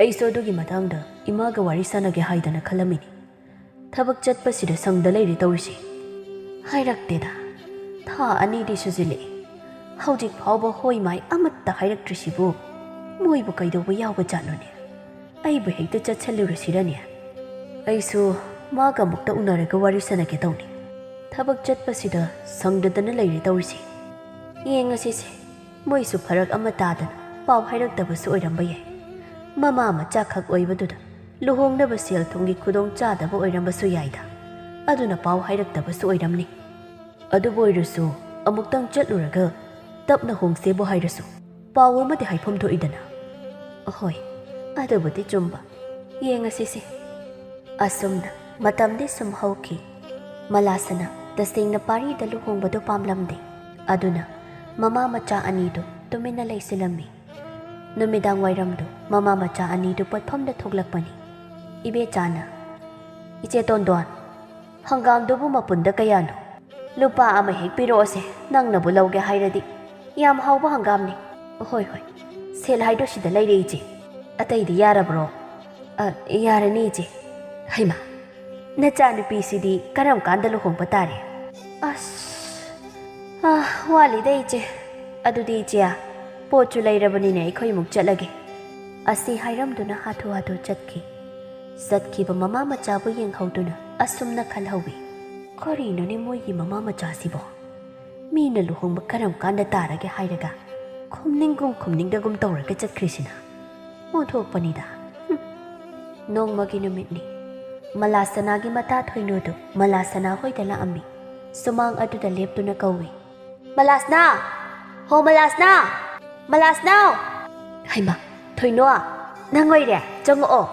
ꯑꯩꯁꯨ ꯑꯗꯨꯒꯤ ꯃꯇꯥꯡꯗ ꯏꯃꯥꯒ ꯋꯥꯔꯤ ꯁꯥꯟꯅꯒꯦ ꯍꯥꯏꯗꯅ ꯈꯜꯂꯝꯃꯤꯅꯤ꯫ ꯊꯕꯛ ꯆꯠꯄꯁꯤꯗ ꯁꯪꯗ ꯂꯩꯔꯦ ꯇꯧꯔꯤꯁꯦ꯫" "ꯍꯥꯏꯔꯛꯇꯦꯗ꯫ ꯊꯥ ꯑꯅꯤꯗꯤ ꯁꯨꯖꯤꯜꯂꯛꯑꯦ꯫ ꯍꯧꯖꯤꯛ ꯐꯥꯎꯕ ꯍꯣꯏ ꯃꯥꯏ ꯑꯃꯠꯇ ꯍꯥꯏꯔꯛꯇ꯭ꯔꯤꯁꯤꯕꯨ ꯃꯣꯏꯕꯨ ꯀꯩꯗꯧꯕ ꯌꯥꯎꯕꯖꯥꯠꯅꯣꯅꯦ? ꯑꯩꯕꯨ ꯍꯦꯛꯇ ꯆꯠꯁꯜꯂꯨꯔꯁꯤꯔꯅꯦ? ꯑꯩꯁꯨ ꯃꯥꯒ ꯑꯃꯨꯛꯇ ꯎꯅꯔꯒ ꯋꯥꯔꯤ ꯁꯥꯟꯅꯒꯦ ꯇꯧꯅꯤ꯫ ꯊꯕꯛ ꯆꯠꯄꯁꯤꯗ ꯁꯪꯗꯗꯅ ꯂꯩꯔꯦ ꯇꯧꯔꯤꯁꯦ꯫ ꯌꯦꯡꯉꯁꯤꯁꯦ, ꯃꯣꯏꯁꯨ ꯐꯔꯛ ꯑꯃ ꯇꯥꯗꯅ ꯄꯥꯎ ꯍꯥꯏꯔꯛꯇꯕꯁꯨ ꯑꯣꯏꯔꯝꯕ ꯌꯥꯏ꯫ ꯃꯃꯥ ꯃꯆꯥꯈꯛ ꯑꯣꯏꯕꯗꯨꯗ ꯂꯨꯍꯣꯡꯅꯕ ꯁꯦꯜ ꯊꯨꯝꯒꯤ ꯈꯨꯗꯣꯡ ꯆꯥꯗꯕ ꯑꯣꯏꯔꯝꯕꯁꯨ ꯌꯥꯏꯗ꯫ ꯑꯗꯨꯅ ꯄꯥꯎ ꯍꯥꯏꯔꯛꯇꯕꯁꯨ ꯑꯣꯏꯔꯝꯅꯤ꯫ ꯑꯗꯨꯕꯨ ꯑꯣꯏꯔꯁꯨ ꯑꯃꯨꯛꯇꯪ ꯆꯠꯂꯨꯔꯒ ꯇꯞꯅ ꯍꯣꯡꯁꯦꯕꯨ ꯍꯥꯏꯔꯁꯨ ꯄꯥꯎ ꯑꯃꯗꯤ ꯍꯥꯏꯐꯝ ꯊꯣꯛꯏꯗꯅ꯫ ꯑꯍꯣꯏ, ꯑꯗꯨꯕꯨꯗꯤ ꯆꯨꯝꯕ꯫ ꯌꯦꯡꯉꯁꯤꯁꯦ꯫ ꯑꯁꯨꯝꯅ ꯃꯇꯝꯗꯤ ꯁꯨꯝ ꯍꯧꯈꯤ꯫ ꯃꯂꯥꯁꯅꯥ ꯇꯁꯦꯡꯅ ꯄꯥꯔꯤꯗ ꯂꯨꯍꯣꯡꯕꯗꯨ ꯄꯥꯝꯂꯝꯗꯦ꯫ ꯑꯗꯨꯅ ꯃꯃꯥ ꯃꯆꯥ ꯑꯅꯤꯗꯨ ꯇꯨꯃꯤꯟꯅ ꯂꯩꯁꯤꯜꯂꯝꯃꯤ꯫ ꯅꯨꯃꯤꯗꯥꯡ ꯋꯥꯏꯔꯝꯗꯨ ꯃꯃꯥ ꯃꯆꯥ ꯑꯅꯤꯗꯨ ꯄꯣꯠꯐꯝꯗ ꯊꯣꯛꯂꯛꯄꯅꯤ꯫ ꯏꯕꯦꯆꯥꯅ, "ꯏꯆꯦ ꯇꯣꯟꯗꯣꯟ, ꯍꯪꯒꯥꯝꯗꯨꯕꯨ ꯃꯄꯨꯟꯗ ꯀꯌꯥꯅꯣ? ꯂꯨꯄꯥ ꯑꯃ ꯍꯦꯛ ꯄꯤꯔꯛꯑꯣꯁꯦ, ꯅꯪꯅꯕꯨ ꯂꯧꯒꯦ ꯍꯥꯏꯔꯗꯤ꯫ ꯌꯥꯝ ꯍꯥꯎꯕ ꯍꯪꯒꯥꯝꯅꯤ꯫ ꯍꯣꯏ, ꯍꯣꯏ, ꯁꯦꯜ ꯍꯥꯏꯗꯣ ꯁꯤꯗ ꯂꯩꯔꯦ, ꯏꯆꯦ꯫ ꯑꯇꯩꯗꯤ ꯌꯥꯔꯕ꯭ꯔꯣ?" "ꯑ, ꯌꯥꯔꯅꯤ, ꯏꯆꯦ꯫" "ꯍꯩꯃꯥ, ꯅꯆꯥꯅꯨꯄꯤꯁꯤꯗꯤ ꯀꯔꯝ ꯀꯥꯟꯗ ꯂꯨꯍꯣꯡꯕ ꯇꯥꯔꯦ?" "ꯑꯁ, ꯑ, ꯋꯥꯠꯂꯤꯗ, ꯏꯆꯦ꯫ ꯑꯗꯨꯗꯤ, ꯏꯆꯦ, ꯄꯣꯠꯁꯨ ꯂꯩꯔꯕꯅꯤꯅ ꯑꯩꯈꯣꯏ ꯑꯃꯨꯛ ꯆꯠꯂꯒꯦ꯫" ꯑꯁꯤ ꯍꯥꯏꯔꯝꯗꯨꯅ ꯍꯥꯊꯨ ꯍꯥꯊꯨ ꯆꯠꯈꯤ꯫ ꯆꯠꯈꯤꯕ ꯃꯃꯥ ꯃꯆꯥꯕꯨ ꯌꯦꯡꯍꯧꯗꯨꯅ ꯑꯁꯨꯝꯅ ꯈꯜꯍꯧꯏ, "ꯀꯔꯤꯅꯣꯅꯦ ꯃꯣꯏꯒꯤ ꯃꯃꯥ ꯃꯆꯥꯁꯤꯕꯣ? ꯃꯤꯅ ꯂꯨꯍꯣꯡꯕ ꯀꯔꯝ ꯀꯥꯟꯗ ꯇꯥꯔꯒꯦ ꯍꯥꯏꯔꯒ ꯈꯨꯝꯅꯤꯡꯒꯨꯝ ꯈꯨꯝꯅꯤꯡꯗꯒꯨꯝ ꯇꯧꯔꯒ ꯆꯠꯈ꯭ꯔꯤꯁꯤꯅ? ꯑꯣꯟꯊꯣꯛꯄꯅꯤꯗ꯫" ꯍꯨꯝ꯫ ꯅꯣꯡꯃꯒꯤ ꯅꯨꯃꯤꯠꯅꯤ꯫ ꯃꯂꯥꯁꯅꯥꯒꯤ ꯃꯇꯥ ꯊꯣꯏꯅꯨꯗꯨ ꯃꯂꯥꯁꯅꯥ ꯍꯣꯏꯗ ꯂꯥꯛꯑꯝꯃꯤ꯫ ꯁꯨꯃꯥꯡ ꯑꯗꯨꯗ ꯂꯦꯞꯇꯨꯅ ꯀꯧꯏ, "ꯃꯂꯥꯁꯅꯥ! ꯍꯣ ꯃꯂꯥꯁꯅꯥ! ꯃꯂꯥꯁꯅꯥ!" "ꯍꯩꯃꯥ, ꯊꯣꯏꯅꯣ, ꯅꯪ ꯑꯣꯏꯔꯦ? ꯆꯪꯉꯛꯑꯣ꯫"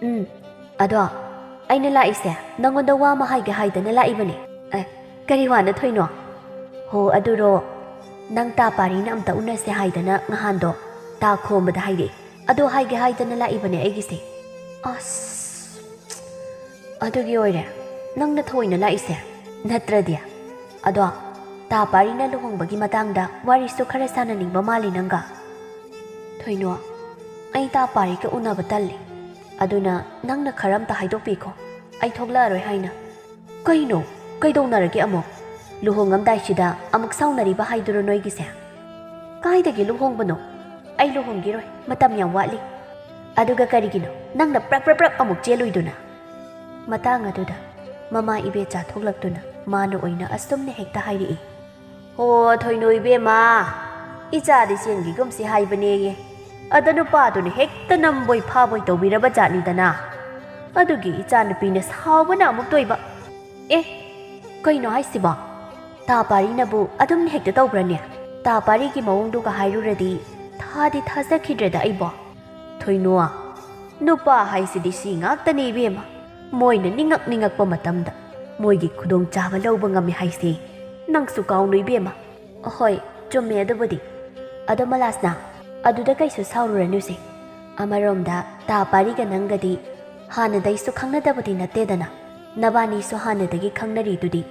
"ꯎꯝ, ꯑꯗꯣ ꯑꯩꯅ ꯂꯥꯛꯏꯁꯦ ꯅꯪꯉꯣꯟꯗ ꯋꯥ ꯑꯃ ꯍꯥꯏꯒꯦ ꯍꯥꯏꯗꯅ ꯂꯥꯛꯏꯕꯅꯦ꯫" "ꯑꯦ, ꯀꯔꯤ ꯋꯥꯅꯣ ꯊꯣꯏꯅꯣ?" "ꯍꯣ ꯑꯗꯨꯔꯣ, ꯅꯪ ꯇꯥ ꯄꯥꯔꯤꯅ ꯑꯝꯇ ꯎꯅꯁꯦ ꯍꯥꯏꯗꯅ ꯉꯍꯥꯟꯗꯣ ꯇꯥ ꯈꯣꯝꯕꯗ ꯍꯥꯏꯔꯛꯑꯦ꯫ ꯑꯗꯣ ꯍꯥꯏꯒꯦ ꯍꯥꯏꯗꯅ ꯂꯥꯛꯏꯕꯅꯦ ꯑꯩꯒꯤꯁꯦ꯫" "ꯑꯁ, ꯑꯗꯨꯒꯤ ꯑꯣꯏꯔꯦ ꯅꯪꯅ ꯊꯑꯣꯏꯅ ꯂꯥꯛꯏꯁꯦ ꯅꯠꯇ꯭ꯔꯗꯤ? ꯑꯗꯣ ꯇꯥ ꯄꯥꯔꯤꯅ ꯂꯨꯍꯣꯡꯕꯒꯤ ꯃꯇꯥꯡꯗ ꯋꯥꯔꯤꯁꯨ ꯈꯔ ꯁꯥꯟꯅꯅꯤꯡꯕ ꯃꯥꯜꯂꯤ ꯅꯪꯒ꯫" "ꯊꯣꯏꯅꯣ, ꯑꯩ ꯇꯥ ꯄꯥꯔꯤꯒ ꯎꯅꯕ ꯇꯜꯂꯤ꯫ ꯑꯗꯨꯅ ꯅꯪꯅ ꯈꯔ ꯑꯝꯇ ꯍꯥꯏꯗꯣꯛꯄꯤꯈꯣ, ꯑꯩ ꯊꯣꯛꯂꯛꯑꯔꯣꯏ ꯍꯥꯏꯅ꯫" "ꯀꯩꯅꯣ? ꯀꯩꯗꯧꯅꯔꯒꯦ ꯑꯃꯨꯛ?" ꯂꯨꯍꯣꯡꯉꯝꯗꯥꯏꯁꯤꯗ ꯑꯃꯨꯛ ꯁꯥꯎꯅꯔꯤꯕ ꯍꯥꯏꯗꯨꯔꯣ ꯅꯣꯏꯒꯤꯁꯦ? ꯀꯥꯏꯗꯒꯤ ꯂꯨꯍꯣꯡꯕꯅꯣ? ꯑꯩ ꯂꯨꯍꯣꯡꯈꯤꯔꯣꯏ, ꯃꯇꯝ ꯌꯥꯝ ꯋꯥꯠꯂꯤ꯫ ꯑꯗꯨꯒ ꯀꯔꯤꯒꯤꯅꯣ ꯅꯪꯅ ꯄ꯭ꯔꯞ ꯄ꯭ꯔꯞ ꯄ꯭ꯔꯞ ꯑꯃꯨꯛ ꯆꯦꯜꯂꯨꯏꯗꯨꯅ? ꯃꯇꯥꯡ ꯑꯗꯨꯗ ꯃꯃꯥ ꯏꯕꯦꯆꯥ ꯊꯣꯛꯂꯛꯇꯨꯅ ꯃꯥꯅ ꯑꯣꯏꯅ ꯑꯁꯨꯝꯅ ꯍꯦꯛꯇ ꯍꯥꯏꯔꯛꯏ꯫ "ꯍꯣ, ꯊꯣꯏꯅꯨ ꯏꯕꯦꯝꯃ, ꯏꯆꯥꯗꯤ ꯆꯦꯟꯈꯤꯒꯨꯝꯁꯤ ꯍꯥꯏꯕꯅꯦꯌꯦ꯫ ꯑꯗ ꯅꯨꯄꯥꯗꯨꯅ ꯍꯦꯛꯇ ꯅꯝꯕꯣꯏ ꯐꯥꯕꯣꯏ ꯇꯧꯕꯤꯔꯕ ꯖꯥꯠꯅꯤꯗꯅ꯫ ꯑꯗꯨꯒꯤ ꯏꯆꯥꯅꯨꯄꯤꯅ ꯁꯥꯎꯕꯅ ꯑꯃꯨꯛ ꯇꯣꯏꯕ꯫ ꯑꯦ, ꯀꯩꯅꯣ ꯍꯥꯏꯁꯤꯕꯣ? ꯇꯥ ꯄꯥꯔꯤꯅꯕꯨ ꯑꯗꯨꯝ ꯍꯦꯛꯇ ꯇꯧꯕ꯭ꯔꯅꯦ? ꯇꯥ ꯄꯥꯔꯤꯒꯤ ꯃꯑꯣꯡꯗꯨꯒ ꯍꯥꯏꯔꯨꯔꯗꯤ ꯊꯥꯗꯤ ꯊꯥꯖꯈꯤꯗ꯭ꯔꯦꯗ ꯑꯩꯕꯣ꯫ ꯊꯣꯏꯅꯨ, ꯅꯨꯄꯥ ꯍꯥꯏꯁꯤꯗꯤ ꯁꯤ ꯉꯥꯛꯇꯅꯤ ꯏꯕꯦꯝꯃ꯫ ꯃꯣꯏꯅ ꯅꯤꯡꯉꯛ ꯅꯤꯡꯉꯛꯄ ꯃꯇꯝꯗ ꯃꯣꯏꯒꯤ ꯈꯨꯗꯣꯡꯆꯥꯕ ꯂꯧꯕ ꯉꯝꯃꯤ ꯍꯥꯏꯁꯦ ꯅꯪꯁꯨ ꯀꯥꯎꯅꯨ ꯏꯕꯦꯝꯃ꯫" "ꯑꯍꯣꯏ, ꯆꯨꯝꯃꯦ ꯑꯗꯨꯕꯨꯗꯤ꯫ ꯑꯗꯣ ꯃꯂꯥꯁꯅꯥ, ꯑꯗꯨꯗ ꯀꯩꯁꯨ ꯁꯥꯎꯔꯨꯔꯅꯨꯁꯦ꯫ ꯑꯃꯔꯣꯝꯗ ꯇꯥ ꯄꯥꯔꯤꯒ ꯅꯪꯒꯗꯤ ꯍꯥꯟꯅꯗꯩꯁꯨ ꯈꯪꯅꯗꯕꯗꯤ ꯅꯠꯇꯦꯗꯅ꯫ ꯅꯕꯥꯅꯤꯁꯨ ꯍꯥꯟꯅꯗꯒꯤ ꯈꯪꯅꯔꯤꯗꯨꯗꯤ꯫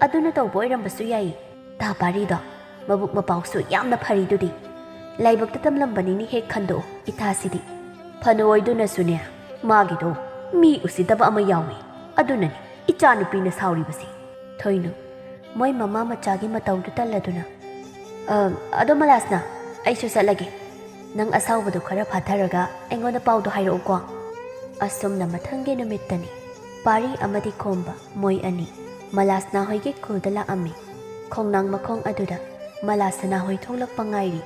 ꯑꯗꯨꯅ ꯇꯧꯕ ꯑꯣꯏꯔꯝꯕꯁꯨ ꯌꯥꯏ꯫ ꯇꯥ ꯄꯥꯔꯤꯗꯣ ꯃꯕꯨꯛ ꯃꯄꯥꯎꯁꯨ ꯌꯥꯝꯅ ꯐꯔꯤꯗꯨꯗꯤ꯫ ꯂꯥꯏꯕꯛꯇ ꯇꯝꯂꯝꯕꯅꯤꯅꯦ ꯍꯦꯛ ꯈꯟꯗꯣꯛꯑꯣ ꯏꯇꯥꯁꯤꯗꯤ꯫ ꯐꯅ ꯑꯣꯏꯗꯨꯅꯁꯨꯅꯦ, ꯃꯥꯒꯤꯗꯣ ꯃꯤ ꯎꯁꯤꯠꯇꯕ ꯑꯃ ꯌꯥꯎꯏ꯫ ꯑꯗꯨꯅꯅꯦ ꯏꯆꯥꯅꯨꯄꯤꯅ ꯁꯥꯎꯔꯤꯕꯁꯦ꯫" ꯊꯣꯏꯅꯨ ꯃꯣꯏ ꯃꯃꯥ ꯃꯆꯥꯒꯤ ꯃꯇꯧꯗꯨ ꯇꯜꯂꯗꯨꯅ, "ꯑ, ꯑꯗꯣ ꯃꯂꯥꯁꯅꯥ, ꯑꯩꯁꯨ ꯆꯠꯂꯒꯦ꯫ ꯅꯪ ꯑꯁꯥꯎꯕꯗꯣ ꯈꯔ ꯐꯥꯊꯔꯒ ꯑꯩꯉꯣꯟꯗ ꯄꯥꯎꯗꯣ ꯍꯥꯏꯔꯛꯎꯀꯣ꯫" ꯑꯁꯨꯝꯅ ꯃꯊꯪꯒꯤ ꯅꯨꯃꯤꯠꯇꯅꯤ ꯄꯥꯔꯤ ꯑꯃꯗꯤ ꯈꯣꯝꯕ ꯃꯣꯏ ꯑꯅꯤ ꯃꯂꯥꯁꯅꯥ ꯍꯣꯏꯒꯤ ꯈꯨꯜꯗ ꯂꯥꯛꯑꯝꯃꯤ꯫ ꯈꯣꯡꯅꯥꯡ ꯃꯈꯣꯡ ꯑꯗꯨꯗ ꯃꯂꯥꯁꯅꯥ ꯍꯣꯏ ꯊꯣꯛꯂꯛꯄ ꯉꯥꯏꯔꯤ꯫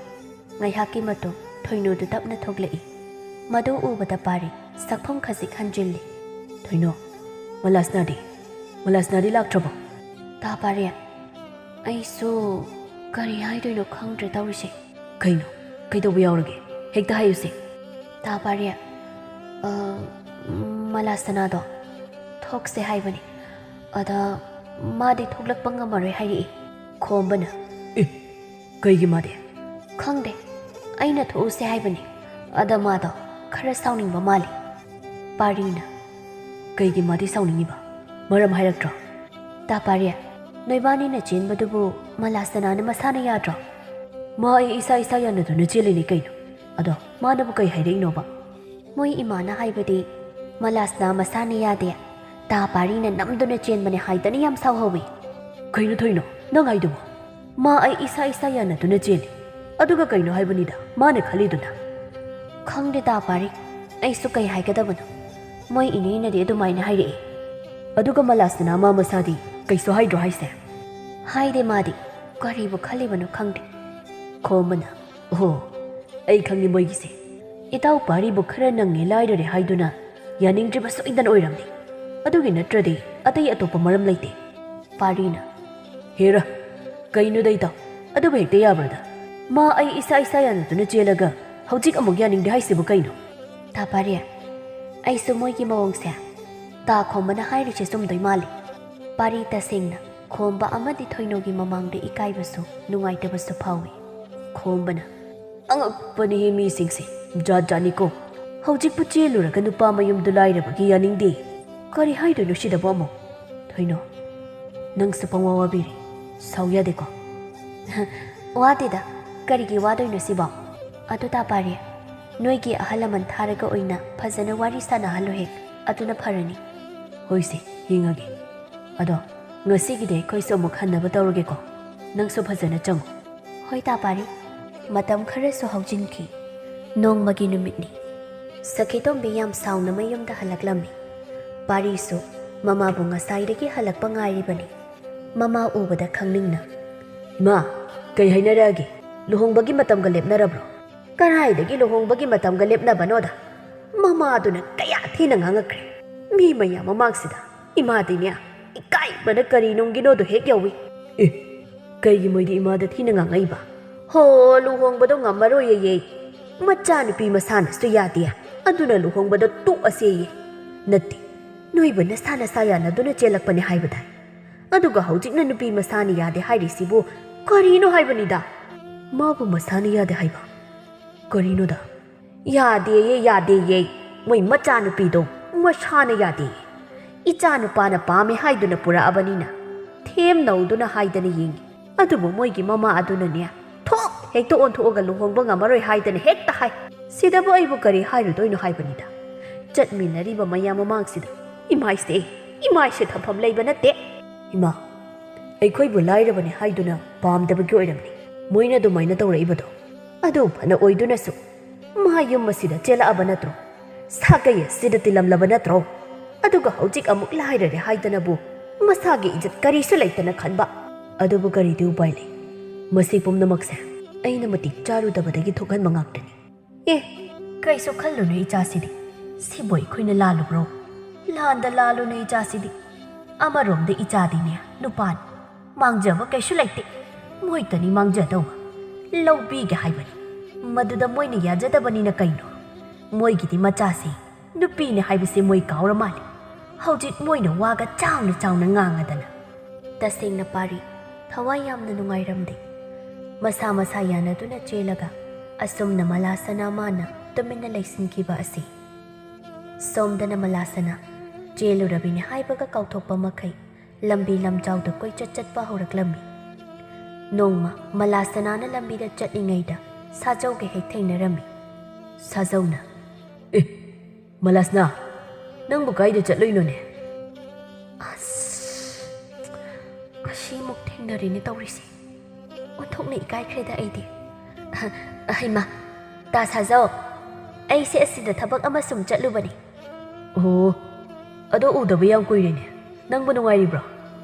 ꯉꯥꯏꯍꯥꯛꯀꯤ ꯃꯇꯨꯡ ꯊꯣꯏꯅꯨꯗꯨ ꯇꯞꯅ ꯊꯣꯛꯂꯛꯏ꯫ ꯃꯗꯨ ꯎꯕꯗ ꯄꯥꯔꯤ ꯁꯛꯐꯝ ꯈꯖꯤꯛ ꯍꯟꯖꯤꯜꯂꯤ꯫ "ꯊꯣꯏꯅꯨ, ꯃꯂꯥꯁꯅꯥꯗꯤ? ꯃꯂꯥꯁꯅꯥꯗꯤ ꯂꯥꯛꯇ꯭ꯔꯕꯣ?" "ꯇꯥ ꯄꯥꯔꯤ, ꯑꯩꯁꯨ ꯀꯔꯤ ꯍꯥꯏꯗꯣꯏꯅꯣ ꯈꯪꯗ꯭ꯔꯦ ꯇꯧꯔꯤꯁꯦ꯫" "ꯀꯩꯅꯣ? ꯀꯩꯗꯧꯕ ꯌꯥꯎꯔꯒꯦ? ꯍꯦꯛꯇ ꯍꯥꯏꯌꯨꯁꯦ꯫" "ꯇꯥ ꯄꯥꯔꯤ, ꯑ, ꯃꯂꯥꯁꯅꯥꯗꯣ ꯊꯣꯛꯁꯦ ꯍꯥꯏꯕꯅꯤ꯫ ꯑꯗ ꯃꯥꯗꯤ ꯊꯣꯛꯂꯛꯄ ꯉꯝꯃꯔꯣꯏ ꯍꯥꯏꯔꯛꯏ꯫" ꯈꯣꯝꯕꯅ, "ꯑꯦ, ꯀꯩꯒꯤ ꯃꯥꯗꯤ?" "ꯈꯪꯗꯦ, ꯑꯩꯅ ꯊꯣꯛꯎꯁꯦ ꯍꯥꯏꯕꯅꯤ꯫ ꯑꯗ ꯃꯥꯗꯣ ꯈꯔ ꯁꯥꯎꯅꯤꯡꯕ ꯃꯥꯜꯂꯤ꯫" ꯄꯥꯔꯤꯅ, "ꯀꯩꯒꯤ ꯃꯥꯗꯤ ꯁꯥꯎꯅꯤꯡꯉꯤꯕ? ꯃꯔꯝ ꯍꯥꯏꯔꯛꯇ꯭ꯔꯣ?" "ꯇꯥ ꯄꯥꯔꯤ, ꯅꯣꯏꯕꯥꯅꯤꯅ ꯆꯦꯟꯕꯗꯨꯕꯨ ꯃꯂꯥꯁꯅꯥꯅ ꯃꯁꯥꯅ ꯌꯥꯗ꯭ꯔꯣ?" "ꯃꯥ ꯑꯩ ꯏꯁꯥ ꯏꯁꯥ ꯌꯥꯅꯗꯨꯅ ꯆꯦꯜꯂꯤꯅꯤ ꯀꯩꯅꯣ꯫ ꯑꯗꯣ ꯃꯥꯅꯕꯨ ꯀꯩ ꯍꯥꯏꯔꯛꯏꯅꯣꯕ?" "ꯃꯣꯏ ꯏꯃꯥꯅ ꯍꯥꯏꯕꯗꯤ ꯃꯂꯥꯁꯅꯥ ꯃꯁꯥꯅ ꯌꯥꯗꯦ, ꯇꯥ ꯄꯥꯔꯤꯅ ꯅꯝꯗꯨꯅ ꯆꯦꯟꯕꯅꯦ ꯍꯥꯏꯗꯅ ꯌꯥꯝ ꯁꯥꯎꯍꯧꯋꯤ꯫" ꯀꯩꯅꯣ ꯊꯣꯏꯅꯣ ꯅꯪ ꯍꯥꯏꯗꯨꯕꯣ? ꯃꯥ ꯑꯩ ꯏꯁꯥ ꯏꯁꯥ ꯌꯥꯅꯗꯨꯅ ꯆꯦꯜꯂꯤ꯫ ꯑꯗꯨꯒ ꯀꯩꯅꯣ ꯍꯥꯏꯕꯅꯤꯗ ꯃꯥꯅ ꯈꯜꯂꯤꯗꯨꯅ? ꯈꯪꯗꯦ ꯇꯥ ꯄꯥꯔꯤ, ꯑꯩꯁꯨ ꯀꯩ ꯍꯥꯏꯒꯗꯕꯅꯣ꯫ ꯃꯣꯏ ꯏꯅꯦꯅꯗꯤ ꯑꯗꯨꯃꯥꯏꯅ ꯍꯥꯏꯔꯛꯑꯦ꯫ ꯑꯗꯨꯒ ꯃꯂꯥꯁꯅꯥ ꯃꯥ ꯃꯁꯥꯗꯤ ꯀꯩꯁꯨ ꯍꯥꯏꯗ꯭ꯔꯣ ꯍꯥꯏꯁꯦ? ꯍꯥꯏꯗꯦ ꯃꯥꯗꯤ, ꯀꯔꯤꯕꯨ ꯈꯜꯂꯤꯕꯅꯣ ꯈꯪꯗꯦ꯫ ꯈꯣꯝꯕꯅ, ꯑꯣꯍꯣ, ꯑꯩ ꯈꯪꯉꯤ ꯃꯣꯏꯒꯤꯁꯦ꯫ ꯏꯇꯥꯎ ꯄꯥꯔꯤꯕꯨ ꯈꯔ ꯅꯪꯉꯦ ꯂꯥꯏꯔꯔꯦ ꯍꯥꯏꯗꯨꯅ ꯌꯥꯅꯤꯡꯗ꯭ꯔꯤꯕ ꯁꯣꯏꯗꯅ ꯑꯣꯏꯔꯝꯅꯤ꯫ ꯑꯗꯨꯒꯤ ꯅꯠꯇ꯭ꯔꯗꯤ ꯑꯇꯩ ꯑꯇꯣꯞꯄ ꯃꯔꯝ ꯂꯩꯇꯦ꯫ ꯄꯥꯔꯤꯅ, ꯍꯦꯔꯥ, ꯀꯩꯅꯣꯗ ꯏꯇꯥꯎ, ꯑꯗꯨꯕꯨ ꯍꯦꯛꯇ ꯌꯥꯕ꯭ꯔꯗ? ꯃꯥ ꯑꯩ ꯏꯁꯥ ꯏꯁꯥ ꯌꯥꯅꯗꯨꯅ ꯆꯦꯜꯂꯒ ꯍꯧꯖꯤꯛ ꯑꯃꯨꯛ ꯌꯥꯅꯤꯡꯗꯦ ꯍꯥꯏꯁꯤꯕꯨ ꯀꯩꯅꯣ? ꯇꯥ ꯄꯥꯔꯤ, ꯑꯩꯁꯨ ꯃꯣꯏꯒꯤ ꯃꯑꯣꯡꯁꯦ ꯇꯥ ꯈꯣꯝꯕꯅ ꯍꯥꯏꯔꯤꯁꯦ ꯆꯨꯝꯗꯣꯏ ꯃꯥꯜꯂꯤ꯫ ꯄꯥꯔꯤ ꯇꯁꯦꯡꯅ ꯈꯣꯝꯕ ꯑꯃꯗꯤ ꯊꯣꯏꯅꯣꯒꯤ ꯃꯃꯥꯡꯗ ꯏꯀꯥꯏꯕꯁꯨ ꯅꯨꯡꯉꯥꯏꯇꯕꯁꯨ ꯐꯥꯎꯏ꯫ ꯈꯣꯝꯕꯅ, ꯑꯉꯛꯄꯅꯤꯍꯦ ꯃꯤꯁꯤꯡꯁꯦ, ꯖꯥꯠ ꯖꯥꯠꯅꯤꯀꯣ꯫ ꯍꯧꯖꯤꯛꯄꯨ ꯆꯦꯜꯂꯨꯔꯒ ꯅꯨꯄꯥ ꯃꯌꯨꯝꯗꯨ ꯂꯥꯏꯔꯕꯒꯤ ꯌꯥꯅꯤꯡꯗꯦ꯫ ꯀꯔꯤ ꯍꯥꯏꯗꯣꯏꯅꯣ ꯁꯤꯗꯕꯨ ꯑꯃꯨꯛ? ꯊꯣꯏꯅꯣ, ꯅꯪꯁꯨ ꯄꯪꯋꯥ ꯋꯥꯕꯤꯔꯦ꯫ ꯁꯥꯎ ꯌꯥꯗꯦꯀꯣ? ꯋꯥꯗꯦꯗ, ꯀꯔꯤꯒꯤ ꯋꯥꯗꯣꯏꯅꯣ ꯁꯤꯕꯣ? ꯑꯗꯨ ꯇꯥ ꯄꯥꯔꯤ, ꯅꯣꯏꯒꯤ ꯑꯍꯜ ꯂꯃꯟ ꯊꯥꯔꯒ ꯑꯣꯏꯅ ꯐꯖꯅ ꯋꯥꯔꯤ ꯁꯥꯟꯅꯍꯜꯂꯨ ꯍꯦꯛ, ꯑꯗꯨꯅ ꯐꯔꯅꯤ꯫ ꯍꯣꯏꯁꯦ, ꯌꯦꯡꯉꯒꯦ꯫ ꯑꯗꯣ ꯉꯁꯤꯒꯤꯗꯤ ꯑꯩꯈꯣꯏꯁꯨ ꯑꯃꯨꯛ ꯍꯟꯅꯕ ꯇꯧꯔꯒꯦꯀꯣ꯫ ꯅꯪꯁꯨ ꯐꯖꯅ ꯆꯪꯉꯨ꯫ ꯍꯣꯏ ꯇꯥ ꯄꯥꯔꯤ, ꯃꯇꯝ ꯈꯔꯁꯨ ꯍꯧꯖꯤꯟꯈꯤ꯫ ꯅꯣꯡꯃꯒꯤ ꯅꯨꯃꯤꯠꯅꯤ꯫ ꯁꯈꯤꯇꯣꯝꯕꯤ ꯌꯥꯝ ꯁꯥꯎꯅ ꯃꯌꯨꯝꯗ ꯍꯜꯂꯛꯂꯝꯃꯤ꯫ ꯄꯥꯔꯤꯁꯨ ꯃꯃꯥꯕꯨ ꯉꯁꯥꯏꯗꯒꯤ ꯍꯜꯂꯛꯄ ꯉꯥꯏꯔꯤꯕꯅꯤ꯫ ꯃꯃꯥ ꯎꯕꯗ ꯈꯪꯅꯤꯡꯅ, ꯏꯃꯥ, ꯀꯩ ꯍꯥꯏꯅꯔꯛꯑꯒꯦ? ꯂꯨꯍꯣꯡꯕꯒꯤ ꯃꯇꯝꯒ ꯂꯦꯞꯅꯔꯕ꯭ꯔꯣ? ꯀꯗꯥꯏꯗꯒꯤ ꯂꯨꯍꯣꯡꯕꯒꯤ ꯃꯇꯝꯒ ꯂꯦꯞꯅꯕꯅꯣꯗ? ꯃꯃꯥꯗꯨꯅ ꯀꯌꯥ ꯊꯤꯅ ꯉꯥꯡꯉꯛꯈ꯭ꯔꯦ꯫ ꯃꯤ ꯃꯌꯥꯝ ꯃꯃꯥꯡꯁꯤꯗ ꯏꯃꯥꯗꯤꯅꯦ, ꯏꯀꯥꯏꯕꯅ ꯀꯔꯤ ꯅꯨꯡꯒꯤꯅꯣꯗꯣ ꯍꯦꯛ ꯌꯥꯎꯏ꯫ ꯑꯦ, ꯀꯩꯒꯤ ꯃꯣꯏꯗꯤ ꯏꯃꯥꯗ ꯊꯤꯅ ꯉꯥꯡꯉꯛꯏꯕ? ꯍꯣ, ꯂꯨꯍꯣꯡꯕꯗꯣ ꯉꯝꯃꯔꯣꯏꯌꯦ꯫ ꯃꯆꯥꯅꯨꯄꯤ ꯃꯁꯥꯅꯁꯨ ꯌꯥꯗꯦ, ꯑꯗꯨꯅ ꯂꯨꯍꯣꯡꯕꯗꯣ ꯇꯣꯛꯑꯁꯦꯌꯦ꯫ ꯅꯠꯇꯦ, ꯅꯣꯏꯕꯨ ꯅꯁꯥ ꯅꯁꯥ ꯌꯥꯅꯗꯨꯅ ꯆꯦꯜꯂꯛꯄꯅꯦ ꯍꯥꯏꯕꯗꯥꯏ? ꯑꯗꯨꯒ ꯍꯧꯖꯤꯛꯅ ꯅꯨꯄꯤ ꯃꯁꯥꯅ ꯌꯥꯗꯦ ꯍꯥꯏꯔꯤꯁꯤꯕꯨ ꯀꯔꯤꯅꯣ ꯍꯥꯏꯕꯅꯤꯗ? ꯃꯥꯕꯨ ꯃꯁꯥꯅ ꯌꯥꯗꯦ ꯍꯥꯏꯕ? ꯀꯔꯤꯅꯣꯗ? ꯌꯥꯗꯦꯌꯦ, ꯌꯥꯗꯦꯌꯦ꯫ ꯃꯣꯏ ꯃꯆꯥꯅꯨꯄꯤꯗꯣ ꯃꯁꯥꯅ ꯌꯥꯗꯦꯌꯦ꯫ ꯏꯆꯥ ꯅꯨꯄꯥꯅ ꯄꯥꯝꯃꯦ ꯍꯥꯏꯗꯨꯅ ꯄꯨꯔꯛꯑꯕꯅꯤꯅ ꯊꯦꯝꯅꯧꯗꯨꯅ ꯍꯥꯏꯗꯅ ꯌꯦꯡꯉꯤ꯫ ꯑꯗꯨꯕꯨ ꯃꯣꯏꯒꯤ ꯃꯃꯥ ꯑꯗꯨꯅꯅꯦ, ꯊꯣꯛ ꯍꯦꯛꯇ ꯑꯣꯟꯊꯣꯛꯑꯒ ꯂꯨꯍꯣꯡꯕ ꯉꯝꯃꯔꯣꯏ ꯍꯥꯏꯗꯅ ꯍꯦꯛꯇ ꯍꯥꯏ꯫ ꯁꯤꯗꯕꯨ ꯑꯩꯕꯨ ꯀꯔꯤ ꯍꯥꯏꯔꯨꯗꯣꯏꯅꯣ ꯍꯥꯏꯕꯅꯤꯗ꯫ ꯆꯠꯃꯤꯟꯅꯔꯤꯕ ꯃꯌꯥꯝ ꯃꯃꯥꯡꯁꯤꯗ ꯏꯃꯥꯏꯁꯦ, ꯏꯃꯥꯏꯁꯦ ꯊꯝꯐꯝ ꯂꯩꯕ ꯅꯠꯇꯦ꯫ ꯏꯃꯥ, ꯑꯩꯈꯣꯏꯕꯨ ꯂꯥꯏꯔꯕꯅꯤ ꯍꯥꯏꯗꯨꯅ ꯄꯥꯝꯗꯕꯒꯤ ꯑꯣꯏꯔꯝꯅꯤ ꯃꯣꯏꯅ ꯑꯗꯨꯃꯥꯏꯅ ꯇꯧꯔꯛꯏꯕꯗꯣ꯫ ꯑꯗꯨ ꯐꯅ ꯑꯣꯏꯗꯨꯅꯁꯨ ꯃꯥ ꯌꯨꯝ ꯑꯁꯤꯗ ꯆꯦꯜꯂꯛꯑꯕ ꯅꯠꯇ꯭ꯔꯣ? ꯁꯥꯒꯩ ꯑꯁꯤꯗ ꯇꯤꯜꯂꯝꯂꯕ ꯅꯠꯇ꯭ꯔꯣ? ꯑꯗꯨꯒ ꯍꯧꯖꯤꯛ ꯑꯃꯨꯛ ꯂꯥꯏꯔꯔꯦ ꯍꯥꯏꯗꯅꯕꯨ ꯃꯁꯥꯒꯤ ꯏꯖꯠ ꯀꯔꯤꯁꯨ ꯂꯩꯇꯅ ꯈꯟꯕ꯫ ꯑꯗꯨꯕꯨ ꯀꯔꯤꯗꯤ ꯎꯄꯥꯏ ꯂꯩ? ꯃꯁꯤ ꯄꯨꯝꯅꯃꯛꯁꯦ ꯑꯩꯅ ꯃꯇꯤꯛ ꯆꯥꯔꯨꯗꯕꯗꯒꯤ ꯊꯣꯛꯍꯟꯕ ꯉꯥꯛꯇꯅꯤ꯫ ꯑꯦ, ꯀꯩꯁꯨ ꯈꯜꯂꯨꯅꯨ ꯏꯆꯥꯁꯤꯗꯤ꯫ ꯁꯤꯕꯨ ꯑꯩꯈꯣꯏꯅ ꯂꯥꯜꯂꯨꯕ꯭ꯔꯣ? ꯂꯥꯟꯗ ꯂꯥꯜꯂꯨꯅꯨ ꯏꯆꯥꯁꯤꯗꯤ꯫ ꯑꯃꯔꯣꯝꯗ ꯏꯆꯥꯗꯤꯅꯦ ꯅꯨꯄꯥꯅꯤ꯫ ꯃꯥꯡꯖꯕ ꯀꯩꯁꯨ ꯂꯩꯇꯦ꯫ ꯃꯣꯏꯇꯅꯤ ꯃꯥꯡꯖꯗꯧꯕ꯫ ꯂꯧꯕꯤꯒꯦ ꯍꯥꯏꯕꯅꯤ꯫ ꯃꯗꯨꯗ ꯃꯣꯏꯅ ꯌꯥꯖꯗꯕꯅꯤꯅ ꯀꯩꯅꯣ? ꯃꯣꯏꯒꯤꯗꯤ ꯃꯆꯥꯁꯤ ꯅꯨꯄꯤꯅꯤ ꯍꯥꯏꯕꯁꯤ ꯃꯣꯏ ꯀꯥꯎꯔ ꯃꯥꯜꯂꯤ꯫ ꯍꯧꯖꯤꯛ ꯃꯣꯏꯅ ꯋꯥꯒ ꯆꯥꯎꯅ ꯆꯥꯎꯅ ꯉꯥꯡꯉꯗꯅ꯫ ꯇꯁꯦꯡꯅ ꯄꯥꯔꯤ ꯊꯋꯥꯏ ꯌꯥꯝꯅ ꯅꯨꯡꯉꯥꯏꯔꯝꯗꯦ꯫ ꯃꯁꯥ ꯃꯁꯥ ꯌꯥꯅꯗꯨꯅ ꯆꯦꯜꯂꯒ ꯑꯁꯨꯝꯅ ꯃꯂꯥꯁꯅꯥ ꯃꯥꯅ ꯇꯨꯃꯤꯟꯅ ꯂꯩꯁꯤꯟꯈꯤꯕ ꯑꯁꯤ꯫ ꯁꯣꯝꯗꯅ ꯃꯂꯥꯁꯅꯥ ꯆꯦꯜꯂꯨꯔꯕꯤꯅꯤ ꯍꯥꯏꯕꯒ ꯀꯥꯎꯊꯣꯛꯄ ꯃꯈꯩ ꯂꯝꯕꯤ ꯂꯝꯖꯥꯎꯗ ꯀꯣꯏꯆꯠ ꯆꯠꯄ ꯍꯧꯔꯛꯂꯝꯃꯤ꯫ ꯅꯣꯡꯃ ꯃꯂꯥꯁꯅꯥꯅ ꯂꯝꯕꯤꯗ ꯆꯠꯂꯤꯉꯩꯗ ꯁꯥꯖꯧꯒ ꯍꯦꯛ ꯊꯦꯡꯅꯔꯝꯃꯤ꯫ ꯁꯥꯖꯧꯅ, "ꯑꯦ, ꯃꯂꯥꯁꯅꯥ, ꯅꯪꯕꯨ ꯀꯥꯏꯗ ꯆꯠꯂꯨꯏꯅꯣꯅꯦ?" ꯑꯁ, ꯑꯁꯤꯃꯨꯛ ꯊꯦꯡꯅꯔꯦꯅꯦ ꯇꯧꯔꯤꯁꯦ꯫ ꯑꯣꯟꯊꯣꯛꯅ ꯏꯀꯥꯏꯈ꯭ꯔꯦꯗ ꯑꯩꯗꯤ꯫ ꯍꯩꯃꯥ, ꯇꯥ ꯁꯥꯖꯧ, ꯑꯩꯁꯦ ꯑꯁꯤꯗ ꯊꯕꯛ ꯑꯃ ꯁꯨꯝ ꯆꯠꯂꯨꯕꯅꯤ꯫ ꯑꯣ, ꯑꯗꯣ ꯎꯗꯕ ꯌꯥꯝ ꯀꯨꯏꯔꯦꯅꯦ꯫ ꯅꯪꯕꯨ ꯅꯨꯡꯉꯥꯏꯔꯤꯕ꯭ꯔꯣ?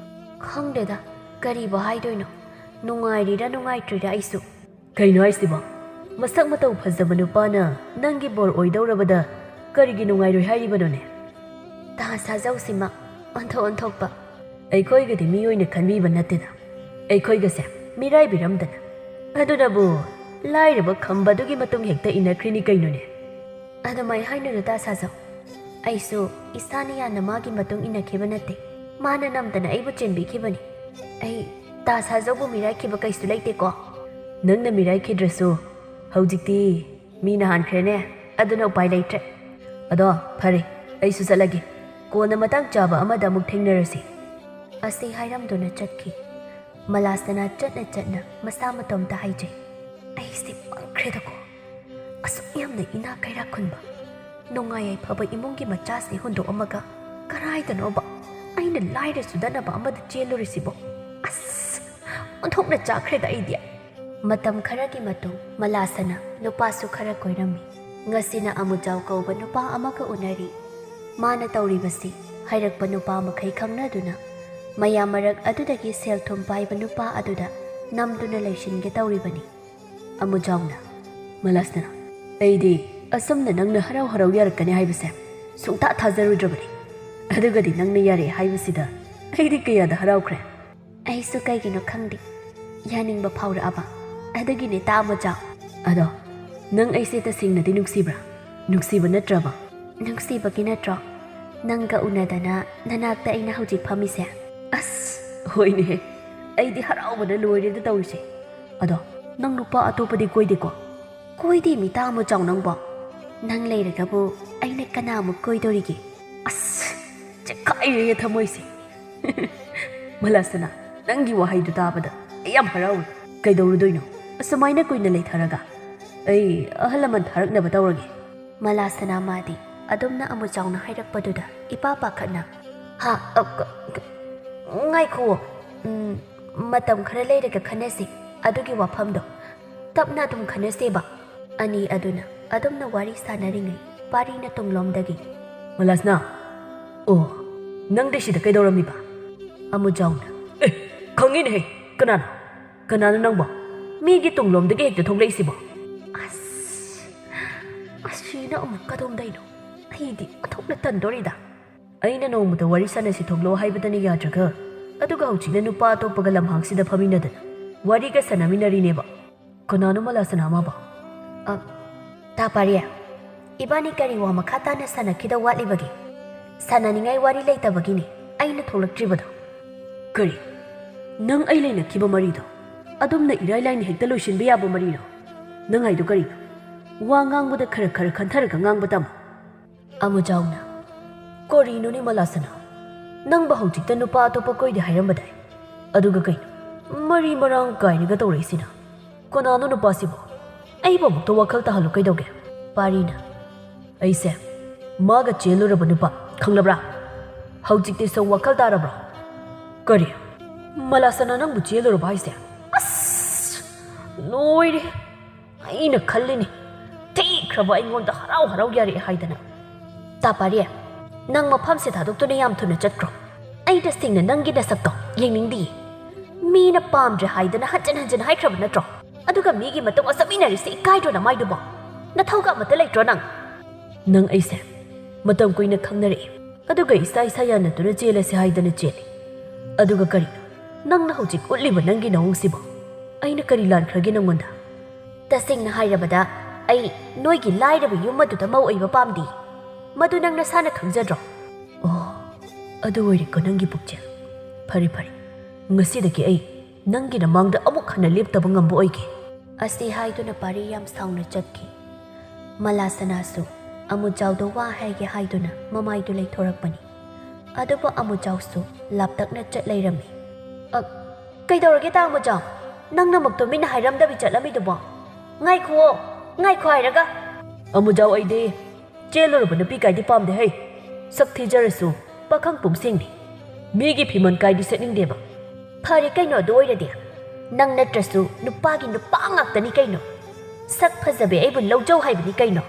ꯈꯪꯗꯦꯗ, ꯀꯔꯤꯕꯨ ꯍꯥꯏꯗꯣꯏꯅꯣ꯫ ꯅꯨꯡꯉꯥꯏꯔꯤꯔꯥ ꯅꯨꯡꯉꯥꯏꯇ꯭ꯔꯤꯔꯥ ꯑꯩꯁꯨ꯫ ꯀꯩꯅꯣ ꯍꯥꯏꯁꯤꯕꯣ? ꯃꯁꯛ ꯃꯇꯧ ꯐꯖꯕ ꯅꯨꯄꯥꯅ ꯅꯪꯒꯤ ꯕꯣꯔ ꯑꯣꯏꯗꯧꯔꯕꯗ ꯀꯔꯤꯒꯤ ꯅꯨꯡꯉꯥꯏꯔꯣꯏ ꯍꯥꯏꯔꯤꯕꯅꯣꯅꯦ? ꯇꯥ ꯁꯥꯖꯧꯁꯤꯃ ꯑꯣꯟꯊꯣꯛ ꯑꯣꯟꯊꯣꯛꯄ꯫ ꯑꯩꯈꯣꯏꯒꯗꯤ ꯃꯤ ꯑꯣꯏꯅ ꯈꯟꯕꯤꯕ ꯅꯠꯇꯦꯗ꯫ ꯑꯩꯈꯣꯏꯒꯁꯦ ꯃꯤꯔꯥꯏꯕꯤꯔꯝꯗꯅ꯫ ꯑꯗꯨꯅꯕꯨ ꯂꯥꯏꯔꯕ ꯈꯝꯕꯗꯨꯒꯤ ꯃꯇꯨꯡ ꯍꯦꯛꯇ ꯏꯟꯅꯈ꯭ꯔꯤꯅꯤ ꯀꯩꯅꯣꯅꯦ꯫ ꯑꯗꯨꯃꯥꯏ ꯍꯥꯏꯅꯨꯗ ꯇꯥ ꯁꯥꯖꯧ꯫ ꯑꯩꯁꯨ ꯏꯁꯥꯅ ꯌꯥꯅ ꯃꯥꯒꯤ ꯃꯇꯨꯡ ꯏꯟꯅꯈꯤꯕ ꯅꯠꯇꯦ꯫ ꯃꯥꯅ ꯅꯝꯗꯅ ꯑꯩꯕꯨ ꯆꯦꯟꯕꯤꯈꯤꯕꯅꯤ꯫ ꯑꯩ ꯇꯥ ꯁꯥꯖꯧꯕꯨ ꯃꯤꯔꯥꯏꯈꯤꯕ ꯀꯩꯁꯨ ꯂꯩꯇꯦꯀꯣ꯫ ꯅꯪꯅ ꯃꯤꯔꯥꯏꯈꯤꯗ꯭ꯔꯁꯨ ꯍꯧꯖꯤꯛꯇꯤ ꯃꯤꯅ ꯍꯥꯟꯈ꯭ꯔꯦꯅꯦ, ꯑꯗꯨꯅ ꯎꯄꯥꯏ ꯂꯩꯇ꯭ꯔꯦ꯫ ꯑꯗꯣ ꯐꯔꯦ, ꯑꯩꯁꯨ ꯆꯠꯂꯒꯦ꯫ ꯀꯣꯟꯅ ꯃꯇꯥꯡ ꯆꯥꯕ ꯑꯃꯗ ꯑꯃꯨꯛ ꯊꯦꯡꯅꯔꯁꯤ꯫ ꯑꯁꯤ ꯍꯥꯏꯔꯝꯗꯨꯅ ꯆꯠꯈꯤ꯫ ꯃꯂꯥꯁꯅꯥ ꯆꯠꯅ ꯆꯠꯅ ꯃꯁꯥ ꯃꯇꯣꯝꯇ ꯍꯥꯏꯖꯩ, "ꯑꯩꯁꯦ ꯄꯪꯈ꯭ꯔꯦꯗꯀꯣ꯫ ꯑꯁꯨꯛ ꯌꯥꯝꯅ ꯏꯅꯥꯛ ꯀꯩꯔꯥꯛ ꯈꯨꯟꯕ, ꯅꯨꯡꯉꯥꯏ ꯌꯥꯏꯐꯕ ꯏꯃꯨꯡꯒꯤ ꯃꯆꯥꯁꯤ ꯍꯨꯟꯗꯣꯛꯑꯝꯃꯒ ꯀꯔꯥꯏꯗꯅꯣꯕ ꯑꯩꯅ ꯂꯥꯏꯔ ꯆꯨꯗꯅꯕ ꯑꯃꯗ ꯆꯦꯜꯂꯨꯔꯤꯁꯤꯕꯣ? ꯑꯁ, ꯑꯣꯟꯊꯣꯛꯅ ꯆꯥꯛꯈ꯭ꯔꯦꯗ ꯑꯩꯗꯤ꯫ ꯃꯇꯝ ꯈꯔꯒꯤ ꯃꯇꯨꯡ ꯃꯂꯥꯁꯅ ꯅꯨꯄꯥꯁꯨ ꯈꯔ ꯀꯣꯏꯔꯝꯃꯤ꯫ ꯉꯁꯤꯅ ꯑꯃꯨꯖꯥꯎ ꯀꯧꯕ ꯅꯨꯄꯥ ꯑꯃꯒ ꯎꯅꯔꯤ꯫ ꯃꯥꯅ ꯇꯧꯔꯤꯕꯁꯤ ꯍꯥꯏꯔꯛꯄ ꯅꯨꯄꯥ ꯃꯈꯩ ꯈꯪꯅꯗꯨꯅ ꯃꯌꯥꯝ ꯃꯔꯛ ꯑꯗꯨꯗꯒꯤ ꯁꯦꯜ ꯊꯨꯝ ꯄꯥꯏꯕ ꯅꯨꯄꯥ ꯑꯗꯨꯗ ꯅꯝꯗꯨꯅ ꯂꯩꯁꯤꯟꯒꯦ ꯇꯧꯔꯤꯕꯅꯤ꯫ ꯑꯃꯨꯖꯥꯎꯅ, "ꯃꯂꯥꯁꯅ, ꯑꯩꯗꯤ ꯑꯁꯨꯝꯅ ꯅꯪꯅ ꯍꯔꯥꯎ ꯍꯔꯥꯎ ꯌꯥꯔꯛꯀꯅꯤ ꯍꯥꯏꯕꯁꯦ ꯁꯨꯡꯊꯥ ꯊꯥꯖꯔꯨꯗ꯭ꯔꯕꯅꯤ꯫ ꯑꯗꯨꯒꯗꯤ ꯅꯪꯅ ꯌꯥꯔꯦ ꯍꯥꯏꯕꯁꯤꯗ ꯑꯩꯗꯤ ꯀꯌꯥꯗ ꯍꯔꯥꯎꯈ꯭ꯔꯦ!" "ꯑꯩꯁꯨ ꯀꯩꯒꯤꯅꯣ ꯈꯪꯗꯦ, ꯌꯥꯅꯤꯡꯕ ꯐꯥꯎꯔꯛꯑꯕ꯫ ꯑꯗꯨꯒꯤꯅꯦ ꯇꯥ ꯑꯃꯨꯖꯥꯎ꯫" "ꯑꯗꯣ, ꯅꯪ ꯑꯩꯁꯦ ꯇꯁꯦꯡꯅꯗꯤ ꯅꯨꯡꯁꯤꯕ꯭ꯔꯥ? ꯅꯨꯡꯁꯤꯕ ꯅꯠꯇ꯭ꯔꯕ?" "ꯅꯨꯡꯁꯤꯕꯒꯤ ꯅꯠꯇ꯭ꯔꯣ ꯅꯪꯒ ꯎꯅꯗꯅ ꯅꯅꯥꯛꯇ ꯑꯩꯅ ꯍꯧꯖꯤꯛ ꯐꯝꯃꯤꯁꯦ?" "ꯑꯁ, ꯍꯣꯏꯅꯦ꯫ ꯑꯩꯗꯤ ꯍꯔꯥꯎꯕꯅ ꯂꯣꯏꯔꯦꯗ ꯇꯧꯔꯤꯁꯦ꯫ ꯑꯗꯣ, ꯅꯪ ꯅꯨꯄꯥ ꯑꯇꯣꯞꯄꯗꯤ ꯀꯣꯏꯗꯦꯀꯣ?" "ꯀꯣꯏꯗꯦ ꯃꯤ ꯇꯥ ꯑꯃꯨꯖꯥꯎ ꯅꯪꯕꯣ꯫ ꯅꯪ ꯂꯩꯔꯒꯕꯨ ꯑꯩꯅ ꯀꯅꯥꯃꯨꯛ ꯀꯣꯏꯗꯣꯔꯤꯒꯦ?" ꯑꯁ, ꯆꯦꯈꯥꯏꯔꯦꯍꯦ ꯊꯃꯣꯏꯁꯦ꯫ "ꯃꯂꯥꯁꯅꯥ, ꯅꯪꯒꯤ ꯋꯥꯍꯩꯗꯨ ꯇꯥꯕꯗ ꯑꯩ ꯌꯥꯝ ꯍꯔꯥꯎꯏ꯫ ꯀꯩꯗꯧꯔꯨꯗꯣꯏꯅꯣ ꯑꯁꯨꯃꯥꯏꯅ ꯀꯨꯏꯅ ꯂꯩꯊꯔꯒ? ꯑꯩ ꯑꯍꯜ ꯂꯃꯟ ꯊꯥꯔꯛꯅꯕ ꯇꯧꯔꯒꯦ꯫" ꯃꯂꯥꯁꯅꯥ ꯃꯥꯗꯤ ꯑꯗꯨꯝꯅ ꯑꯃꯨꯖꯥꯎꯅ ꯍꯥꯏꯔꯛꯄꯗꯨꯗ ꯏꯄꯥ ꯄꯥꯈꯠꯅ, "ꯍꯥ? ꯑ, ꯀ-, ꯀ-, ꯉꯥꯏꯈꯨꯑꯣ꯫ ꯎꯝ, ꯃꯇꯝ ꯈꯔ ꯂꯩꯔꯒ ꯈꯟꯅꯁꯤ꯫ ꯑꯗꯨꯒꯤ ꯋꯥꯐꯝꯗꯣ ꯇꯞꯅ ꯑꯗꯨꯝ ꯈꯟꯅꯁꯦꯕ꯫" ꯑꯅꯤ ꯑꯗꯨꯅ ꯑꯗꯨꯝꯅ ꯋꯥꯔꯤ ꯁꯥꯟꯅꯔꯤꯉꯩ ꯄꯥꯔꯤꯅ ꯇꯨꯡꯂꯣꯝꯗꯒꯤ, "ꯃꯂꯥꯁꯅꯥ, ꯑꯣ, ꯅꯪꯗꯤ ꯁꯤꯗ ꯀꯩꯗꯧꯔꯝꯃꯤꯕ?" ꯑꯃꯨꯖꯥꯎꯅ, "ꯑꯦ, ꯈꯪꯉꯤꯅꯦꯍꯦ꯫ ꯀꯅꯥꯅꯣ? ꯀꯅꯥꯅꯣ ꯅꯪꯕꯣ? ꯃꯤꯒꯤ ꯇꯨꯡꯂꯣꯝꯗꯒꯤ ꯍꯦꯛꯇ ꯊꯣꯛꯂꯛꯏꯁꯤꯕꯣ?" ꯑꯁ, ꯑꯁꯤꯅ ꯑꯃꯨꯛ ꯀꯗꯣꯝꯗꯩꯅꯣ? ꯑꯩꯗꯤ ꯑꯣꯟꯊꯣꯛꯅ ꯇꯟꯗꯣꯔꯤꯗ꯫ "ꯑꯩꯅ ꯅꯣꯡꯃꯇ ꯋꯥꯔꯤ ꯁꯥꯟꯅꯁꯤ ꯊꯣꯛꯂꯛꯑꯣ ꯍꯥꯏꯕꯗꯅ ꯌꯥꯗ꯭ꯔꯒ, ꯑꯗꯨꯒ ꯍꯧꯖꯤꯛꯅ ꯅꯨꯄꯥ ꯑꯇꯣꯞꯄꯒ ꯂꯝꯍꯥꯡꯁꯤꯗ ꯐꯝꯃꯤꯟꯅꯗꯅ ꯋꯥꯔꯤꯒ ꯁꯥꯟꯅꯃꯤꯟꯅꯔꯤꯅꯦꯕ꯫ ꯀꯅꯥꯅꯣ ꯃꯂꯥꯁꯅꯥ ꯑꯃꯕꯣ?" "ꯑ, ꯇꯥ ꯄꯥꯔꯤ, ꯏꯕꯥꯅꯤ ꯀꯔꯤ ꯋꯥ ꯃꯈꯥ ꯇꯥꯅ ꯁꯥꯟꯅꯈꯤꯗꯧ ꯋꯥꯠꯂꯤꯕꯒꯦ? ꯁꯥꯟꯅꯅꯤꯡꯉꯥꯏ ꯋꯥꯔꯤ ꯂꯩꯇꯕꯒꯤꯅꯦ ꯑꯩꯅ ꯊꯣꯛꯂꯛꯇ꯭ꯔꯤꯕꯗꯣ꯫" "ꯀꯔꯤ? ꯅꯪ ꯑꯩ ꯂꯩꯅꯈꯤꯕ ꯃꯔꯤꯗꯣ ꯑꯗꯨꯝꯅ ꯏꯔꯥꯏ ꯂꯥꯏꯅ ꯍꯦꯛꯇ ꯂꯣꯏꯁꯤꯟꯕ ꯌꯥꯕ ꯃꯔꯤꯔꯣ? ꯅꯪ ꯍꯥꯏꯗꯣ ꯀꯔꯤꯅꯣ? ꯋꯥ ꯉꯥꯡꯕꯗ ꯈꯔ ꯈꯔ ꯈꯟꯊꯔꯒ ꯉꯥꯡꯕ ꯇꯝꯃꯨ꯫" ꯑꯃꯨꯖꯥꯎꯅ, "ꯀꯔꯤꯅꯣꯅꯦ ꯃꯂꯥꯁꯅꯥ? ꯅꯪꯕꯨ ꯍꯧꯖꯤꯛꯇ ꯅꯨꯄꯥ ꯑꯇꯣꯞꯄ ꯀꯣꯏꯗꯦ ꯍꯥꯏꯔꯝꯕꯗꯥꯏ? ꯑꯗꯨꯒ ꯀꯩꯅꯣ ꯃꯔꯤ ꯃꯔꯥꯡ ꯀꯥꯏꯅꯒ ꯇꯧꯔꯛꯏꯁꯤꯅ? ꯀꯅꯥꯅꯣ ꯅꯨꯄꯥꯁꯤꯕꯣ? ꯑꯩꯕꯨ ꯑꯃꯨꯛꯇ ꯋꯥꯈꯜ ꯇꯥꯍꯜꯂꯨ ꯀꯩꯗꯧꯒꯦ?" ꯄꯥꯔꯤꯅ, "ꯑꯩꯁꯦ ꯃꯥꯒ ꯆꯦꯜꯂꯨꯔꯕ ꯅꯨꯄꯥ, ꯈꯪꯂꯕ꯭ꯔꯥ? ꯍꯧꯖꯤꯛꯇꯤ ꯁꯣꯝ ꯋꯥꯈꯜ ꯇꯥꯔꯕ꯭ꯔꯣ?" "ꯀꯔꯤ? ꯃꯂꯥꯁꯅꯥ, ꯅꯪꯕꯨ ꯆꯦꯜꯂꯨꯔꯕ ꯍꯥꯏꯁꯦ? ꯑꯁ! ꯂꯣꯏꯔꯦ꯫ ꯑꯩꯅ ꯈꯜꯂꯤꯅꯤ, ꯊꯤꯈ꯭ꯔꯕ ꯑꯩꯉꯣꯟꯗ ꯍꯔꯥꯎ ꯍꯔꯥꯎ ꯌꯥꯔꯛꯑꯦ ꯍꯥꯏꯗꯅ꯫ ꯇꯥ ꯄꯥꯔꯤ, ꯅꯪ ꯃꯐꯝꯁꯦ ꯊꯥꯗꯣꯛꯇꯨꯅ ꯌꯥꯝ ꯊꯨꯅ ꯆꯠꯈ꯭ꯔꯣ꯫ ꯑꯩ ꯇꯁꯦꯡꯅ ꯅꯪꯒꯤ ꯅꯁꯛꯇꯣ ꯌꯦꯡꯅꯤꯡꯗꯤꯌꯦ꯫ ꯃꯤꯅ ꯄꯥꯝꯗ꯭ꯔꯦ ꯍꯥꯏꯗꯅ ꯍꯟꯖꯤꯟ ꯍꯟꯖꯤꯟ ꯍꯥꯏꯈ꯭ꯔꯕ ꯅꯠꯇ꯭ꯔꯣ? ꯑꯗꯨꯒ ꯃꯤꯒꯤ ꯃꯇꯨꯡ ꯆꯠꯃꯤꯟꯅꯔꯤꯁꯦ ꯏꯀꯥꯏꯗ꯭ꯔꯣ ꯅꯃꯥꯏꯗꯨꯕꯣ? ꯅꯊꯧꯒ ꯑꯃꯠꯇ ꯂꯩꯇ꯭ꯔꯣ ꯅꯪ? ꯅꯪ ꯑꯩꯁꯦ ꯃꯇꯝ ꯀꯨꯏꯅ ꯈꯪꯅꯔꯛꯏ, ꯑꯗꯨꯒ ꯏꯁꯥ ꯏꯁꯥ ꯌꯥꯅꯗꯨꯅ ꯆꯦꯜꯂꯁꯦ ꯍꯥꯏꯗꯅ ꯆꯦꯜꯂꯤ꯫ ꯑꯗꯨꯒ ꯀꯔꯤꯅꯣ ꯅꯪꯅ ꯍꯧꯖꯤꯛ ꯎꯠꯂꯤꯕ ꯅꯪꯒꯤ ꯅꯑꯣꯡꯁꯤꯕꯣ? ꯑꯩꯅ ꯀꯔꯤ ꯂꯥꯟꯈ꯭ꯔꯒꯦ ꯅꯪꯉꯣꯟꯗ? ꯇꯁꯦꯡꯅ ꯍꯥꯏꯔꯕꯗ, ꯑꯩ ꯅꯣꯏꯒꯤ ꯂꯥꯏꯔꯕ ꯌꯨꯝ ꯑꯗꯨꯗ ꯃꯧ ꯑꯣꯏꯕ ꯄꯥꯝꯗꯦ꯫ ꯃꯗꯨ ꯅꯪ ꯅꯁꯥꯅ ꯈꯪꯖꯗ꯭ꯔꯣ? ꯑꯣ, ꯑꯗꯨ ꯑꯣꯏꯔꯦꯀꯣ ꯅꯪꯒꯤ ꯄꯨꯛꯆꯦꯜ꯫ ꯐꯔꯦ, ꯐꯔꯦ, ꯉꯁꯤꯗꯒꯤ ꯑꯩ ꯅꯪꯒꯤ ꯅꯃꯥꯡꯗ ꯑꯃꯨꯛ ꯍꯟꯅ ꯂꯦꯞꯇꯕ ꯉꯝꯕ ꯑꯣꯏꯒꯦ꯫ ꯑꯁꯤ ꯍꯥꯏꯗꯨꯅ ꯄꯥꯔꯤ ꯌꯥꯝ ꯁꯥꯎꯅ ꯆꯠꯈꯤ꯫ ꯃꯂꯥꯁꯅꯥꯁꯨ ꯑꯃꯨꯖꯥꯎꯗ ꯋꯥ ꯍꯥꯏꯒꯦ ꯍꯥꯏꯗꯨꯅ ꯃꯃꯥꯏꯗꯨ ꯂꯩꯊꯣꯔꯛꯄꯅꯤ꯫ ꯑꯗꯨꯕꯨ ꯑꯃꯨꯖꯥꯎꯁꯨ ꯂꯥꯞꯇꯛꯅ ꯆꯠ ꯂꯩꯔꯝꯃꯤ꯫ "ꯑ, ꯀꯩꯗꯧꯔꯒꯦ ꯇꯥ ꯑꯃꯨꯖꯥꯎ? ꯅꯪꯅꯃꯛ ꯇꯨꯃꯤꯟꯅ ꯍꯥꯏꯔꯝꯗꯕꯤ ꯆꯠꯂꯝꯃꯤꯗꯨꯕꯣ? ꯉꯥꯏꯈꯨꯑꯣ, ꯉꯥꯏꯈꯣ ꯍꯥꯏꯔꯒ!" "ꯑꯃꯨꯖꯥꯎ, ꯑꯩꯗꯤ ꯆꯦꯜꯂꯨꯔꯕ ꯅꯨꯄꯤ ꯀꯥꯏꯗꯤ ꯄꯥꯝꯗꯦ ꯍꯩ꯫ ꯁꯛ ꯊꯤꯖꯔꯁꯨ ꯄꯥꯈꯪ ꯄꯨꯝꯁꯦꯡꯅꯤ꯫ ꯃꯤꯒꯤ ꯐꯤꯃꯟ ꯀꯥꯏꯗꯤ ꯁꯦꯠꯅꯤꯡꯗꯦꯕ꯫" "ꯐꯔꯦ ꯀꯩꯅꯣ, ꯑꯗꯨ ꯑꯣꯏꯔꯗꯤ꯫ ꯅꯪ ꯅꯠꯇ꯭ꯔꯁꯨ ꯅꯨꯄꯥꯒꯤ ꯅꯨꯄꯥ ꯉꯥꯛꯇꯅꯤ ꯀꯩꯅꯣ꯫ ꯁꯛ ꯐꯖꯕꯤ ꯑꯩꯕꯨ ꯂꯧꯖꯧ ꯍꯥꯏꯕꯅꯤ ꯀꯩꯅꯣ꯫"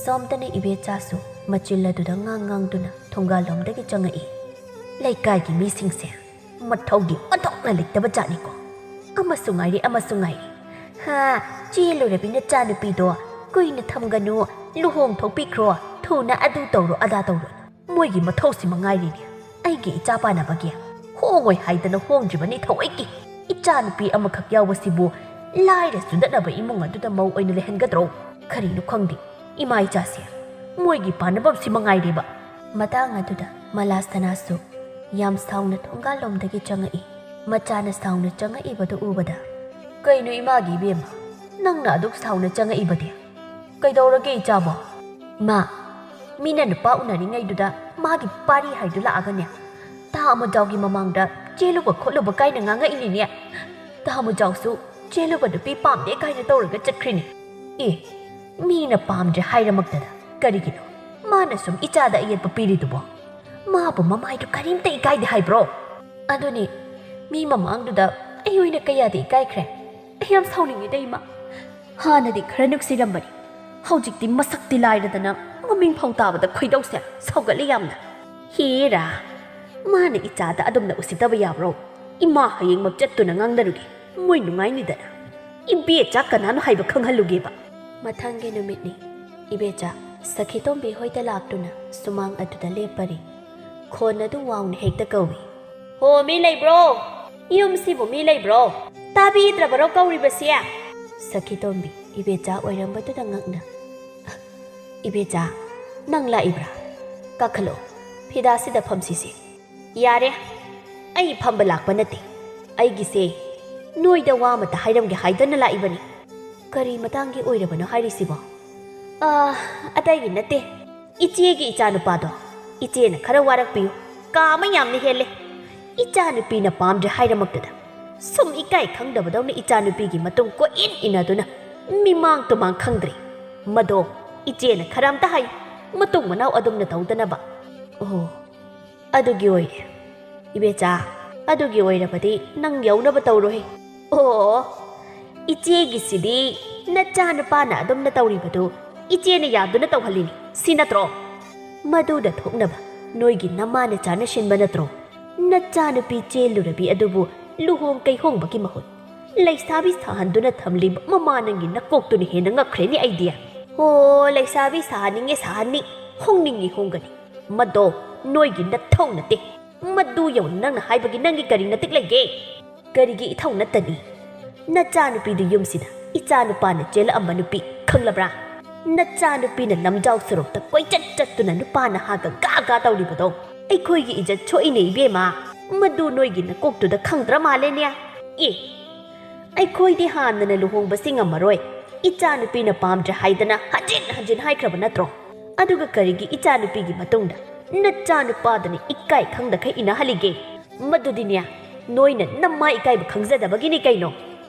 ꯁꯣꯝꯗꯅ ꯏꯕꯦꯆꯥꯁꯨ ꯃꯆꯤꯜ ꯑꯗꯨꯗ ꯉꯥꯡ ꯉꯥꯡꯗꯨꯅ ꯊꯣꯡꯒꯥꯜꯂꯣꯝꯗꯒꯤ ꯆꯪꯉꯛꯏ꯫ ꯂꯩꯀꯥꯏꯒꯤ ꯃꯤꯁꯤꯡꯁꯦ ꯃꯊꯧꯗꯤ ꯑꯣꯟꯊꯣꯛꯅ ꯂꯩꯇꯕ ꯖꯥꯠꯅꯤꯀꯣ꯫ ꯑꯃꯁꯨ ꯉꯥꯏꯔꯦ, ꯑꯃꯁꯨ ꯉꯥꯏꯔꯦ꯫ "ꯍꯥ, ꯆꯦꯜꯂꯨꯔꯕꯤ ꯅꯆꯥꯅꯨꯄꯤꯗꯣ ꯀꯨꯏꯅ ꯊꯝꯒꯅꯨ, ꯂꯨꯍꯣꯡ ꯊꯣꯛꯄꯤꯈ꯭ꯔꯣ, ꯊꯨꯅ ꯑꯗꯨ ꯇꯧꯔꯣ, ꯑꯗꯥ ꯇꯧꯔꯣ꯫ ꯃꯣꯏꯒꯤ ꯃꯊꯧꯁꯤ ꯃꯉꯥꯏꯔꯦꯅꯦ꯫ ꯑꯩꯒꯤ ꯏꯆꯥ ꯄꯥꯟꯅꯕꯒꯤ ꯍꯣꯡꯉꯣꯏ ꯍꯥꯏꯗꯅ ꯍꯣꯡꯗ꯭ꯔꯤꯕꯅꯤ ꯊꯑꯣꯏꯀꯤ꯫ ꯏꯆꯥꯅꯨꯄꯤ ꯑꯃꯈꯛ ꯌꯥꯎꯕꯁꯤꯕꯨ ꯂꯥꯏꯔ ꯆꯨꯗꯠꯅꯕ ꯏꯃꯨꯡ ꯑꯗꯨꯗ ꯃꯧ ꯑꯣꯏꯅ ꯂꯩꯍꯟꯒꯗ꯭ꯔꯣ? ꯀꯔꯤꯅꯣ ꯈꯪꯗꯦ, ꯏꯃꯥ ꯏꯆꯥꯁꯦ ꯃꯣꯏꯒꯤ ꯄꯥꯟꯅꯐꯝꯁꯤ ꯃꯉꯥꯏꯔꯦꯕ꯫" ꯃꯇꯥꯡ ꯑꯗꯨꯗ ꯃꯂꯥꯁꯅꯥꯁꯨ ꯌꯥꯝ ꯁꯥꯎꯅ ꯊꯣꯡꯒꯥꯜꯂꯣꯝꯗꯒꯤ ꯆꯪꯉꯛꯏ꯫ ꯃꯆꯥꯅ ꯁꯥꯎꯅ ꯆꯪꯉꯛꯏꯕꯗꯨ ꯎꯕꯗ, "ꯀꯩꯅꯣ ꯏꯃꯥꯒꯤ ꯏꯕꯦꯝꯃ, ꯅꯪꯅ ꯑꯗꯨꯛ ꯁꯥꯎꯅ ꯆꯪꯉꯛꯏꯕꯗꯤ? ꯀꯩꯗꯧꯔꯒꯦ ꯏꯆꯥꯕꯣ?" "ꯏꯃꯥ, ꯃꯤꯅ ꯅꯨꯄꯥ ꯎꯅꯔꯤꯉꯩꯗꯨꯗ ꯃꯥꯒꯤ ꯄꯥꯔꯤ ꯍꯥꯏꯗꯨ ꯂꯥꯛꯑꯒꯅꯦ, ꯇꯥ ꯑꯃꯨꯖꯥꯎꯒꯤ ꯃꯃꯥꯡꯗ ꯆꯦꯜꯂꯨꯕ ꯈꯣꯠꯂꯨꯕ ꯀꯥꯏꯅ ꯉꯥꯡꯉꯛꯏꯅꯤꯅꯦ꯫ ꯇꯥ ꯑꯃꯨꯖꯥꯎꯁꯨ ꯆꯦꯜꯂꯨꯕ ꯅꯨꯄꯤ ꯄꯥꯝꯗꯦ ꯀꯥꯏꯅ ꯇꯧꯔꯒ ꯆꯠꯈ꯭ꯔꯤꯅꯤ꯫ ꯑꯦ, ꯃꯤꯅ ꯄꯥꯝꯗ꯭ꯔꯦ ꯍꯥꯏꯔꯃꯛꯇꯗ ꯀꯔꯤꯒꯤꯅꯣ ꯃꯥꯅ ꯁꯨꯝ ꯏꯆꯥꯗ ꯑꯌꯦꯠꯄ ꯄꯤꯔꯤꯗꯨꯕꯣ? ꯃꯥꯕꯨ ꯃꯃꯥꯏꯗꯨ ꯀꯔꯤꯝꯇ ꯏꯀꯥꯏꯗꯦ ꯍꯥꯏꯕ꯭ꯔꯣ?" "ꯑꯗꯨꯅꯤ, ꯃꯤ ꯃꯃꯥꯡꯗꯨꯗ ꯑꯩ ꯑꯣꯏꯅ ꯀꯌꯥꯗꯤ ꯏꯀꯥꯏꯈ꯭ꯔꯦ꯫ ꯑꯩ ꯌꯥꯝ ꯁꯥꯎꯅꯤꯡꯉꯤꯗ, ꯏꯃꯥ꯫ ꯍꯥꯟꯅꯗꯤ ꯈꯔ ꯅꯨꯡꯁꯤꯔꯝꯕꯅꯤ, ꯍꯧꯖꯤꯛꯇꯤ ꯃꯁꯛꯇꯤ ꯂꯥꯏꯔꯗꯅ ꯃꯃꯤꯡ ꯐꯥꯎ ꯇꯥꯕꯗ ꯈꯣꯏꯗꯧꯁꯦ ꯁꯥꯎꯒꯠꯂꯤ ꯌꯥꯝꯅ꯫ ꯍꯦꯔꯥ, ꯃꯥꯅ ꯏꯆꯥꯗ ꯑꯗꯨꯝꯅ ꯎꯁꯤꯠꯇꯕ ꯌꯥꯕ꯭ꯔꯣ? ꯏꯃꯥ ꯍꯌꯦꯡꯃꯛ ꯆꯠꯇꯨꯅ ꯉꯥꯡꯅꯔꯨꯒꯦ, ꯃꯣꯏ ꯅꯨꯡꯉꯥꯏꯅꯤꯗꯅ꯫ ꯏꯕꯦꯆꯥ ꯀꯅꯥꯅꯣ ꯍꯥꯏꯕ ꯈꯪꯍꯜꯂꯨꯒꯦꯕ꯫ ꯃꯊꯪꯒꯤ ꯅꯨꯃꯤꯠꯅꯤ꯫ ꯏꯕꯦꯆꯥ ꯁꯈꯤꯇꯣꯝꯕꯤ ꯍꯣꯏꯗ ꯂꯥꯛꯇꯨꯅ ꯁꯨꯃꯥꯡ ꯑꯗꯨꯗ ꯂꯦꯞꯄꯔꯤ꯫ ꯈꯣꯟ ꯑꯗꯨ ꯋꯥꯡꯅ ꯍꯦꯛꯇ ꯀꯧꯏ꯫ "ꯍꯣ, ꯃꯤ ꯂꯩꯕ꯭ꯔꯣ? ꯌꯨꯝꯁꯤꯕꯨ ꯃꯤ ꯂꯩꯕ꯭ꯔꯣ? ꯇꯥꯕꯤꯗ꯭ꯔꯕꯔꯣ ꯀꯧꯔꯤꯕꯁꯦ?" ꯁꯈꯤꯇꯣꯝꯕꯤ ꯏꯕꯦꯆꯥ ꯑꯣꯏꯔꯝꯕꯗꯨꯗ ꯉꯛꯅ, "ꯏꯕꯦꯆꯥ, ꯅꯪ ꯂꯥꯛꯏꯕ꯭ꯔꯥ? ꯀꯥꯈꯠꯂꯣ, ꯐꯤꯗꯥꯁꯤꯗ ꯐꯝꯁꯤꯁꯦ꯫" "ꯌꯥꯔꯦ, ꯑꯩ ꯐꯝꯕ ꯂꯥꯛꯄ ꯅꯠꯇꯦ꯫ ꯑꯩꯒꯤꯁꯦ ꯅꯣꯏꯗ ꯋꯥ ꯑꯃꯇ ꯍꯥꯏꯔꯝꯒꯦ ꯍꯥꯏꯗꯅ ꯂꯥꯛꯏꯕꯅꯤ꯫" "ꯀꯔꯤ ꯃꯇꯥꯡꯒꯤ ꯑꯣꯏꯔꯕꯅꯣ ꯍꯥꯏꯔꯤꯁꯤꯕꯣ?" "ꯑꯥ, ꯑꯇꯩꯒꯤ ꯅꯠꯇꯦ꯫ ꯏꯆꯦꯒꯤ ꯏꯆꯥꯅꯨꯄꯥꯗꯣ ꯏꯆꯦꯅ ꯈꯔ ꯋꯥꯔꯛꯄꯤꯌꯨ꯫ ꯀꯥ ꯑꯃ ꯌꯥꯝꯅ ꯍꯦꯜꯂꯦ꯫ ꯏꯆꯥꯅꯨꯄꯤꯅ ꯄꯥꯝꯗ꯭ꯔꯦ ꯍꯥꯏꯔꯃꯛꯇꯗ ꯁꯨꯝ ꯏꯀꯥꯏ ꯈꯪꯗꯕꯗꯧꯅ ꯏꯆꯥꯅꯨꯄꯤꯒꯤ ꯃꯇꯨꯡ ꯀꯣꯏꯏꯟ ꯏꯟꯅꯗꯨꯅ ꯃꯤꯃꯥꯡ ꯇꯨꯃꯥꯡ ꯈꯪꯗ꯭ꯔꯦ꯫ ꯃꯗꯣ ꯏꯆꯦꯅ ꯈꯔ ꯑꯝꯇ ꯍꯥꯏꯌꯨ, ꯃꯇꯨꯡ ꯃꯅꯥꯎ ꯑꯗꯨꯝꯅ ꯇꯧꯗꯅꯕ꯫" "ꯑꯣ, ꯑꯗꯨꯒꯤ ꯑꯣꯏꯔꯦ꯫ ꯏꯕꯦꯆꯥ, ꯑꯗꯨꯒꯤ ꯑꯣꯏꯔꯕꯗꯤ ꯅꯪ ꯌꯧꯅꯕ ꯇꯧꯔꯣꯍꯦ꯫" "ꯑꯣ, ꯏꯆꯦꯒꯤꯁꯤꯗꯤ ꯅꯆꯥꯅꯨꯄꯥꯅ ꯑꯗꯨꯝꯅ ꯇꯧꯔꯤꯕꯗꯨ ꯏꯆꯦꯅ ꯌꯥꯗꯨꯅ ꯇꯧꯍꯜꯂꯤꯅꯤ, ꯁꯤ ꯅꯠꯇ꯭ꯔꯣ?" "ꯃꯗꯨꯗ ꯊꯣꯛꯅꯕ ꯅꯣꯏꯒꯤ ꯅꯃꯥ ꯅꯆꯥꯅ ꯁꯤꯟꯕ ꯅꯠꯇ꯭ꯔꯣ? ꯅꯆꯥꯅꯨꯄꯤ ꯆꯦꯜꯂꯨꯔꯕꯤ ꯑꯗꯨꯕꯨ ꯂꯨꯍꯣꯡ ꯀꯩꯍꯣꯡꯕꯒꯤ ꯃꯍꯨꯠ ꯂꯩꯁꯥꯕꯤ ꯁꯥꯍꯟꯗꯨꯅ ꯊꯝꯂꯤꯕ ꯃꯃꯥ ꯅꯪꯒꯤ ꯅꯀꯣꯛꯇꯨꯅ ꯍꯦꯟꯅ ꯉꯛꯈ꯭ꯔꯦꯅꯦ ꯑꯩꯗꯤ꯫ ꯍꯣ, ꯂꯩꯁꯥꯕꯤ ꯁꯥꯍꯟꯅꯤꯡꯉꯦ ꯁꯥꯍꯟꯅꯤ, ꯍꯣꯡꯅꯤꯡꯉꯤ ꯍꯣꯡꯒꯅꯤ꯫ ꯃꯗꯣ ꯅꯣꯏꯒꯤ ꯅꯊꯧ ꯅꯠꯇꯦ꯫ ꯃꯗꯨ ꯌꯧꯅ ꯅꯪꯅ ꯍꯥꯏꯕꯒꯤ ꯅꯪꯒꯤ ꯀꯔꯤ ꯅꯇꯤꯛ ꯂꯩꯒꯦ?" "ꯀꯔꯤꯒꯤ ꯏꯊꯧ ꯅꯠꯇꯅꯤ? ꯅꯆꯥꯅꯨꯄꯤꯗꯨ ꯌꯨꯝꯁꯤꯗ ꯏꯆꯥꯅꯨꯄꯥꯅ ꯆꯦꯜꯂꯛꯑꯝꯕ ꯅꯨꯄꯤ ꯈꯪꯂꯕ꯭ꯔꯥ? ꯅꯆꯥꯅꯨꯄꯤꯅ ꯂꯝꯖꯥꯎ ꯁꯣꯔꯣꯛꯇ ꯀꯣꯏꯆꯠ ꯆꯠꯇꯨꯅ ꯅꯨꯄꯥꯅ ꯍꯥꯒ ꯒꯥ ꯒꯥ ꯇꯧꯔꯤꯕꯗꯣ ꯑꯩꯈꯣꯏꯒꯤ ꯏꯖꯠ ꯁꯣꯛꯏꯅꯦ ꯏꯕꯦꯝꯃ꯫ ꯃꯗꯨ ꯅꯣꯏꯒꯤ ꯅꯀꯣꯛꯇꯨꯗ ꯈꯪꯗ꯭ꯔ ꯃꯥꯜꯂꯦꯅꯦ꯫ ꯑꯦ, ꯑꯩꯈꯣꯏꯗꯤ ꯍꯥꯟꯅꯅ ꯂꯨꯍꯣꯡꯕꯁꯤ ꯉꯝꯃꯔꯣꯏ, ꯏꯆꯥꯅꯨꯄꯤꯅ ꯄꯥꯝꯗ꯭ꯔꯦ ꯍꯥꯏꯗꯅ ꯍꯟꯖꯤꯟ ꯍꯟꯖꯤꯟ ꯍꯥꯏꯈ꯭ꯔꯕ ꯅꯠꯇ꯭ꯔꯣ? ꯑꯗꯨꯒ ꯀꯔꯤꯒꯤ ꯏꯆꯥꯅꯨꯄꯤꯒꯤ ꯃꯇꯨꯡꯗ ꯅꯆꯥꯅꯨꯄꯥꯗꯨꯅ ꯏꯀꯥꯏ ꯈꯪꯗꯈꯩ ꯏꯟꯅꯍꯜꯂꯤꯒꯦ? ꯃꯗꯨꯗꯤꯅꯦ, ꯅꯣꯏꯅ ꯅꯃꯥ ꯏꯀꯥꯏꯕ ꯈꯪꯖꯗꯕꯒꯤꯅꯤ ꯀꯩꯅꯣ꯫"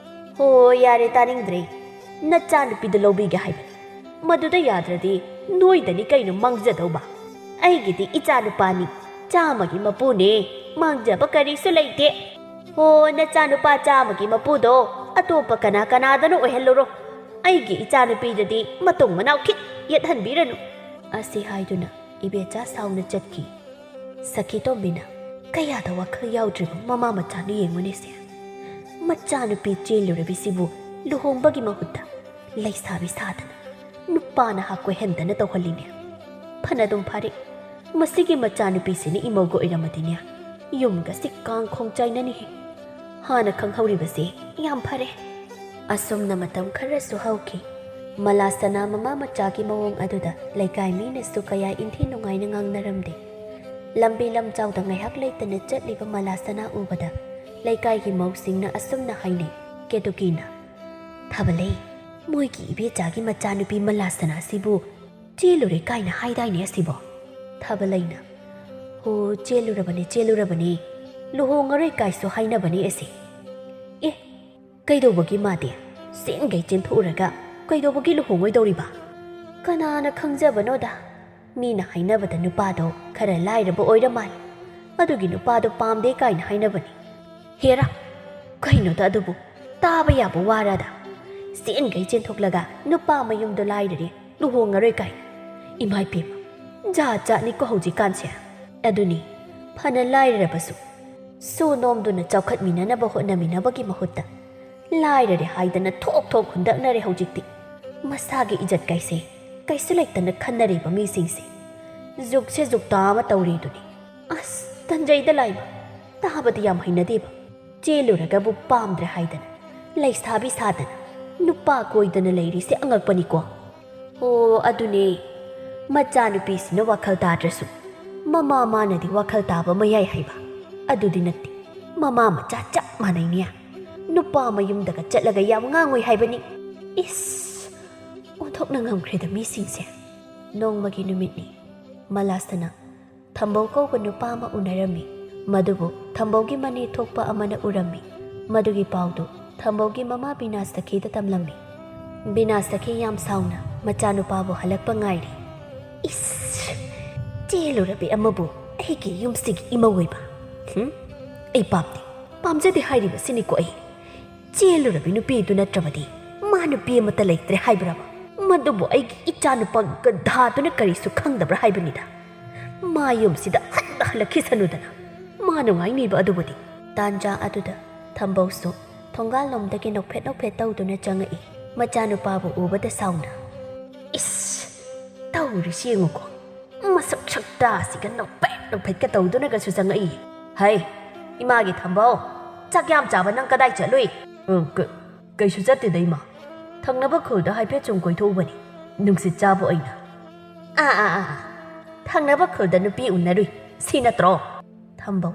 "ꯍꯣ, ꯌꯥꯔꯦ, ꯇꯥꯅꯤꯡꯗ꯭ꯔꯦ꯫ ꯅꯆꯥꯅꯨꯄꯤꯗꯨ ꯂꯧꯕꯤꯒꯦ ꯍꯥꯏꯕꯅꯤ꯫ ꯃꯗꯨꯗ ꯌꯥꯗ꯭ꯔꯗꯤ ꯅꯣꯏꯗꯅꯤ ꯀꯩꯅꯣ ꯃꯥꯡꯖꯗꯧꯕ꯫ ꯑꯩꯒꯤꯗꯤ ꯏꯆꯥꯅꯨꯄꯥꯅꯤ, ꯆꯥꯝꯃꯒꯤ ꯃꯄꯨꯅꯦ, ꯃꯥꯡꯖꯕ ꯀꯔꯤꯁꯨ ꯂꯩꯇꯦ꯫" "ꯍꯣ, ꯅꯆꯥꯅꯨꯄꯥ ꯆꯥꯝꯃꯒꯤ ꯃꯄꯨꯗꯣ ꯑꯇꯣꯞꯄ ꯀꯅꯥ ꯀꯅꯥꯗꯅꯣ ꯑꯣꯏꯍꯜꯂꯨꯔꯣ꯫ ꯑꯩꯒꯤ ꯏꯆꯥꯅꯨꯄꯤꯗꯗꯤ ꯃꯇꯨꯡ ꯃꯅꯥꯎ ꯈꯤꯠ ꯌꯦꯠꯍꯟꯕꯤꯔꯅꯨ" ꯑꯁꯤ ꯍꯥꯏꯗꯨꯅ ꯏꯕꯦꯆꯥ ꯁꯥꯎꯅ ꯆꯠꯈꯤ꯫ ꯁꯈꯤ ꯇꯣꯝꯕꯤꯅ, "ꯀꯌꯥꯗ ꯋꯥꯈꯜ ꯌꯥꯎꯗ꯭ꯔꯤꯕ ꯃꯃꯥ ꯃꯆꯥꯅꯣ ꯌꯦꯡꯉꯨꯅꯦꯁꯦ꯫ ꯃꯆꯥꯅꯨꯄꯤ ꯆꯦꯜꯂꯨꯔꯕꯤꯁꯤꯕꯨ ꯂꯨꯍꯣꯡꯕꯒꯤ ꯃꯍꯨꯠꯇ ꯂꯩꯁꯥꯕꯤ ꯁꯥꯗꯅ ꯅꯨꯄꯥ ꯅꯍꯥ ꯀꯣꯏꯍꯟꯗꯅ ꯇꯧꯍꯜꯂꯤꯅꯦ꯫ ꯐꯅꯗꯨꯝ ꯐꯔꯦ, ꯃꯁꯤꯒꯤ ꯃꯆꯥꯅꯨꯄꯤꯁꯤꯅ ꯏꯃꯧꯒ ꯑꯣꯏꯔꯝꯃꯗꯤꯅꯦ, ꯌꯨꯝꯒꯁꯤ ꯀꯥꯡ ꯈꯣꯡ ꯆꯥꯏꯅꯅꯤꯍꯦ꯫ ꯍꯥꯟꯅ ꯈꯪꯍꯧꯔꯤꯕꯁꯦ ꯌꯥꯝ ꯐꯔꯦ"꯫ ꯑꯁꯨꯝꯅ ꯃꯇꯝ ꯈꯔꯁꯨ ꯍꯧꯈꯤ꯫ ꯃꯂꯥꯁꯅꯥ ꯃꯃꯥ ꯃꯆꯥꯒꯤ ꯃꯑꯣꯡ ꯑꯗꯨꯗ ꯂꯩꯀꯥꯏ ꯃꯤꯅꯁꯨ ꯀꯌꯥ ꯏꯟꯊꯤ ꯅꯨꯡꯉꯥꯏꯅ ꯉꯥꯡꯅꯔꯝꯗꯦ꯫ ꯂꯝꯕꯤ ꯂꯝꯖꯥꯎꯗ ꯉꯥꯏꯍꯥꯛ ꯂꯩꯇꯅ ꯆꯠꯂꯤꯕ ꯃꯂꯥꯁꯅꯥ ꯎꯕꯗ ꯂꯩꯀꯥꯏꯒꯤ ꯃꯧꯁꯤꯡꯅ ꯑꯁꯨꯝꯅ ꯍꯥꯏꯅꯩ꯫ ꯀꯦꯇꯨꯀꯤꯅ, "ꯊꯥꯕꯂꯩ, ꯃꯣꯏꯒꯤ ꯏꯕꯦꯆꯥꯒꯤ ꯃꯆꯥꯅꯨꯄꯤ ꯃꯂꯥꯁꯅꯥꯁꯤꯕꯨ ꯆꯦꯜꯂꯨꯔꯦ ꯀꯥꯏꯅ ꯍꯥꯏꯗꯥꯏꯅꯦ ꯑꯁꯤꯕꯣ?" ꯊꯥꯕꯂꯩꯅ, "ꯍꯣ, ꯆꯦꯜꯂꯨꯔꯕꯅꯦ, ꯆꯦꯜꯂꯨꯔꯕꯅꯦ꯫ ꯂꯨꯍꯣꯡꯉꯔꯣꯏ ꯀꯥꯏꯁꯨ ꯍꯥꯏꯅꯕꯅꯦ ꯑꯁꯤ꯫ ꯑꯦ, ꯀꯩꯗꯧꯕꯒꯤ ꯃꯥꯗꯤ ꯆꯦꯟꯒꯩ ꯆꯦꯟꯊꯣꯛꯎꯔꯒ ꯀꯩꯗꯧꯕꯒꯤ ꯂꯨꯍꯣꯡꯉꯣꯏꯗꯧꯔꯤꯕ? ꯀꯅꯥꯅ ꯈꯪꯖꯕꯅꯣꯗ? ꯃꯤꯅ ꯍꯥꯏꯅꯕꯗ ꯅꯨꯄꯥꯗꯣ ꯈꯔ ꯂꯥꯏꯔꯕ ꯑꯣꯏꯔ ꯃꯥꯜꯂꯦ꯫ ꯑꯗꯨꯒꯤ ꯅꯨꯄꯥꯗꯣ ꯄꯥꯝꯗꯦ ꯀꯥꯏꯅ ꯍꯥꯏꯅꯕꯅꯤ꯫ ꯍꯦꯔꯥ, ꯀꯩꯅꯣꯗ ꯑꯗꯨꯕꯨ? ꯇꯥꯕ ꯌꯥꯕ ꯋꯥꯔꯗ? ꯆꯦꯟꯒꯩ ꯆꯦꯟꯊꯣꯛꯂꯒ ꯅꯨꯄꯥ ꯃꯌꯨꯝꯗꯣ ꯂꯥꯏꯔꯔꯦ, ꯂꯨꯍꯣꯡꯉꯔꯣꯏ ꯀꯥꯏꯅ꯫ ꯏꯃꯥ ꯏꯄꯦꯝꯃ, ꯖꯥꯠ ꯖꯥꯠꯅꯤꯀꯣ ꯍꯧꯖꯤꯛꯀꯥꯟꯁꯦ꯫ ꯑꯗꯨꯅꯤ, ꯐꯅ ꯂꯥꯏꯔꯔꯕꯁꯨ ꯁꯨ ꯅꯣꯝꯗꯨꯅ ꯆꯥꯎꯈꯠꯃꯤꯟꯅꯅꯕ ꯍꯣꯠꯅꯃꯤꯟꯅꯕꯒꯤ ꯃꯍꯨꯠꯇ ꯂꯥꯏꯔꯔꯦ ꯍꯥꯏꯗꯅ ꯊꯣꯛ ꯊꯣꯛ ꯍꯨꯟꯗꯛꯅꯔꯦ ꯍꯧꯖꯤꯛꯇꯤ꯫ ꯃꯁꯥꯒꯤ ꯏꯖꯠ ꯀꯥꯏꯁꯦ ꯀꯩꯁꯨ ꯂꯩꯇꯅ ꯈꯟꯅꯔꯤꯕ ꯃꯤꯁꯤꯡꯁꯦ꯫ ꯖꯨꯛꯁꯦ ꯖꯨꯛꯇꯥ ꯑꯃ ꯇꯧꯔꯤꯗꯨꯅꯤ꯫ ꯑꯁ, ꯇꯟꯖꯩꯗ ꯂꯥꯏꯃ꯫ ꯇꯥꯕꯗꯤ ꯌꯥꯝ ꯍꯩꯅꯗꯦꯕ꯫ ꯆꯦꯜꯂꯨꯔꯒꯕꯨ ꯄꯥꯝꯗ꯭ꯔꯦ ꯍꯥꯏꯗꯅ ꯂꯩꯁꯥꯕꯤ ꯁꯥꯗꯅ ꯅꯨꯄꯥ ꯀꯣꯏꯗꯅ ꯂꯩꯔꯤꯁꯦ ꯑꯉꯛꯄꯅꯤꯀꯣ꯫ ꯑꯣ, ꯑꯗꯨꯅꯦ꯫ ꯃꯆꯥꯅꯨꯄꯤꯁꯤꯅ ꯋꯥꯈꯜ ꯇꯥꯗ꯭ꯔꯁꯨ ꯃꯃꯥ ꯃꯥꯅꯗꯤ ꯋꯥꯈꯜ ꯇꯥꯕ ꯃꯌꯥꯏ ꯍꯥꯏꯕ ꯑꯗꯨꯗꯤ ꯅꯠꯇꯦ꯫ ꯃꯃꯥ ꯃꯆꯥ ꯆꯞ ꯃꯥꯟꯅꯩꯅꯦ꯫ ꯅꯨꯄꯥ ꯃꯌꯨꯝꯗꯒ ꯆꯠꯂꯒ ꯌꯥꯝ ꯉꯥꯡꯉꯣꯏ ꯍꯥꯏꯕꯅꯤ꯫ ꯏꯁ! ꯑꯣꯟꯊꯣꯛꯅ ꯉꯝꯈ꯭ꯔꯦꯗ ꯃꯤꯁꯤꯡꯁꯦ꯫ ꯅꯣꯡꯃꯒꯤ ꯅꯨꯃꯤꯠꯅꯤ꯫ ꯃꯂꯥꯁꯅ ꯊꯝꯕꯧ ꯀꯧꯕ ꯅꯨꯄꯥ ꯑꯃ ꯎꯅꯔꯝꯃꯤ꯫ ꯃꯗꯨꯕꯨ ꯊꯝꯕꯧꯒꯤ ꯃꯅꯦ ꯊꯣꯛꯄ ꯑꯃꯅ ꯎꯔꯝꯃꯤ꯫ ꯃꯗꯨꯒꯤ ꯄꯥꯎꯗꯨ ꯊꯝꯕꯧꯒꯤ ꯃꯃꯥ ꯕꯤꯅꯥ ꯁꯈꯤꯗ ꯇꯝꯂꯝꯃꯤ꯫ ꯕꯤꯅꯥ ꯁꯈꯤ ꯌꯥꯝ ꯁꯥꯎꯅ ꯃꯆꯥꯅꯨꯄꯥꯕꯨ ꯍꯜꯂꯛꯄ ꯉꯥꯏꯔꯤ꯫ ꯏꯁ! ꯆꯦꯜꯂꯨꯔꯕꯤ ꯑꯃꯕꯨ ꯑꯩꯒꯤ ꯌꯨꯝꯁꯤꯒꯤ ꯏꯃꯧ ꯑꯣꯏꯕ? ꯍꯨꯝ? ꯑꯩ ꯄꯥꯝꯗꯦ꯫ ꯄꯥꯝꯖꯗꯦ ꯍꯥꯏꯔꯤꯕꯁꯤꯅꯤꯀꯣ ꯑꯩ꯫ ꯆꯦꯜꯂꯨꯔꯕꯤ ꯅꯨꯄꯤꯗꯨ ꯅꯠꯇ꯭ꯔꯕꯗꯤ ꯃꯥ ꯅꯨꯄꯤ ꯑꯃꯠꯇ ꯂꯩꯇ꯭ꯔꯦ ꯍꯥꯏꯕ꯭ꯔꯕ? ꯃꯗꯨꯕꯨ ꯑꯩꯒꯤ ꯏꯆꯥꯅꯨꯄꯥ ꯒꯙꯥꯗꯨꯅ ꯀꯔꯤꯁꯨ ꯈꯪꯗꯕ꯭ꯔꯥ ꯍꯥꯏꯕꯅꯤꯗ꯫ ꯃꯥ ꯌꯨꯝꯁꯤꯗ ꯍꯟꯅ ꯍꯜꯂꯛꯈꯤꯁꯅꯨꯗꯅ꯫ ꯃꯥ ꯅꯨꯡꯉꯥꯏꯅꯤꯕ ꯑꯗꯨꯕꯨꯗꯤ꯫ ꯇꯥꯟꯖꯥ ꯑꯗꯨꯗ ꯊꯝꯕꯧꯁꯨ ꯊꯣꯡꯒꯥꯜꯂꯣꯝꯗꯒꯤ ꯅꯣꯛꯐꯦꯠ ꯅꯣꯛꯐꯦꯠ ꯇꯧꯗꯨꯅ ꯆꯪꯉꯛꯏ꯫ ꯃꯆꯥꯅꯨꯄꯥꯕꯨ ꯎꯕꯗ ꯁꯥꯎꯅ, "ꯏꯁ! ꯇꯧꯔꯤꯁꯤ ꯌꯦꯡꯉꯨꯀꯣ꯫ ꯃꯁꯛ ꯁꯛꯇꯥꯁꯤꯒ ꯅꯣꯛꯐꯦꯠ ꯅꯣꯛꯐꯦꯠꯀ ꯇꯧꯗꯨꯅꯒꯁꯨ ꯆꯪꯉꯛꯏ꯫ ꯍꯩ, ꯏꯃꯥꯒꯤ ꯊꯝꯕꯧ, ꯆꯥꯛ ꯌꯥꯝ ꯆꯥꯕ ꯅꯪ ꯀꯗꯥꯏ ꯆꯠꯂꯨꯏ?" "ꯑ, ꯀ-, ꯀꯩꯁꯨ ꯆꯠꯇꯦꯗ, ꯏꯃꯥ꯫ ꯊꯪꯅꯕ ꯈꯨꯜꯗ ꯍꯥꯏꯐꯦꯠ ꯁꯨꯝ ꯀꯣꯏꯊꯣꯛꯎꯕꯅꯤ, ꯅꯨꯡꯁꯤꯠ ꯆꯥꯕ ꯑꯣꯏꯅ꯫" "ꯑꯥ, ꯑꯥ, ꯑꯥ, ꯑꯥ꯫ ꯊꯪꯅꯕ ꯈꯨꯜꯗ ꯅꯨꯄꯤ ꯎꯅꯔꯨꯏ, ꯁꯤ ꯅꯠꯇ꯭ꯔꯣ?" ꯊꯝꯕꯧ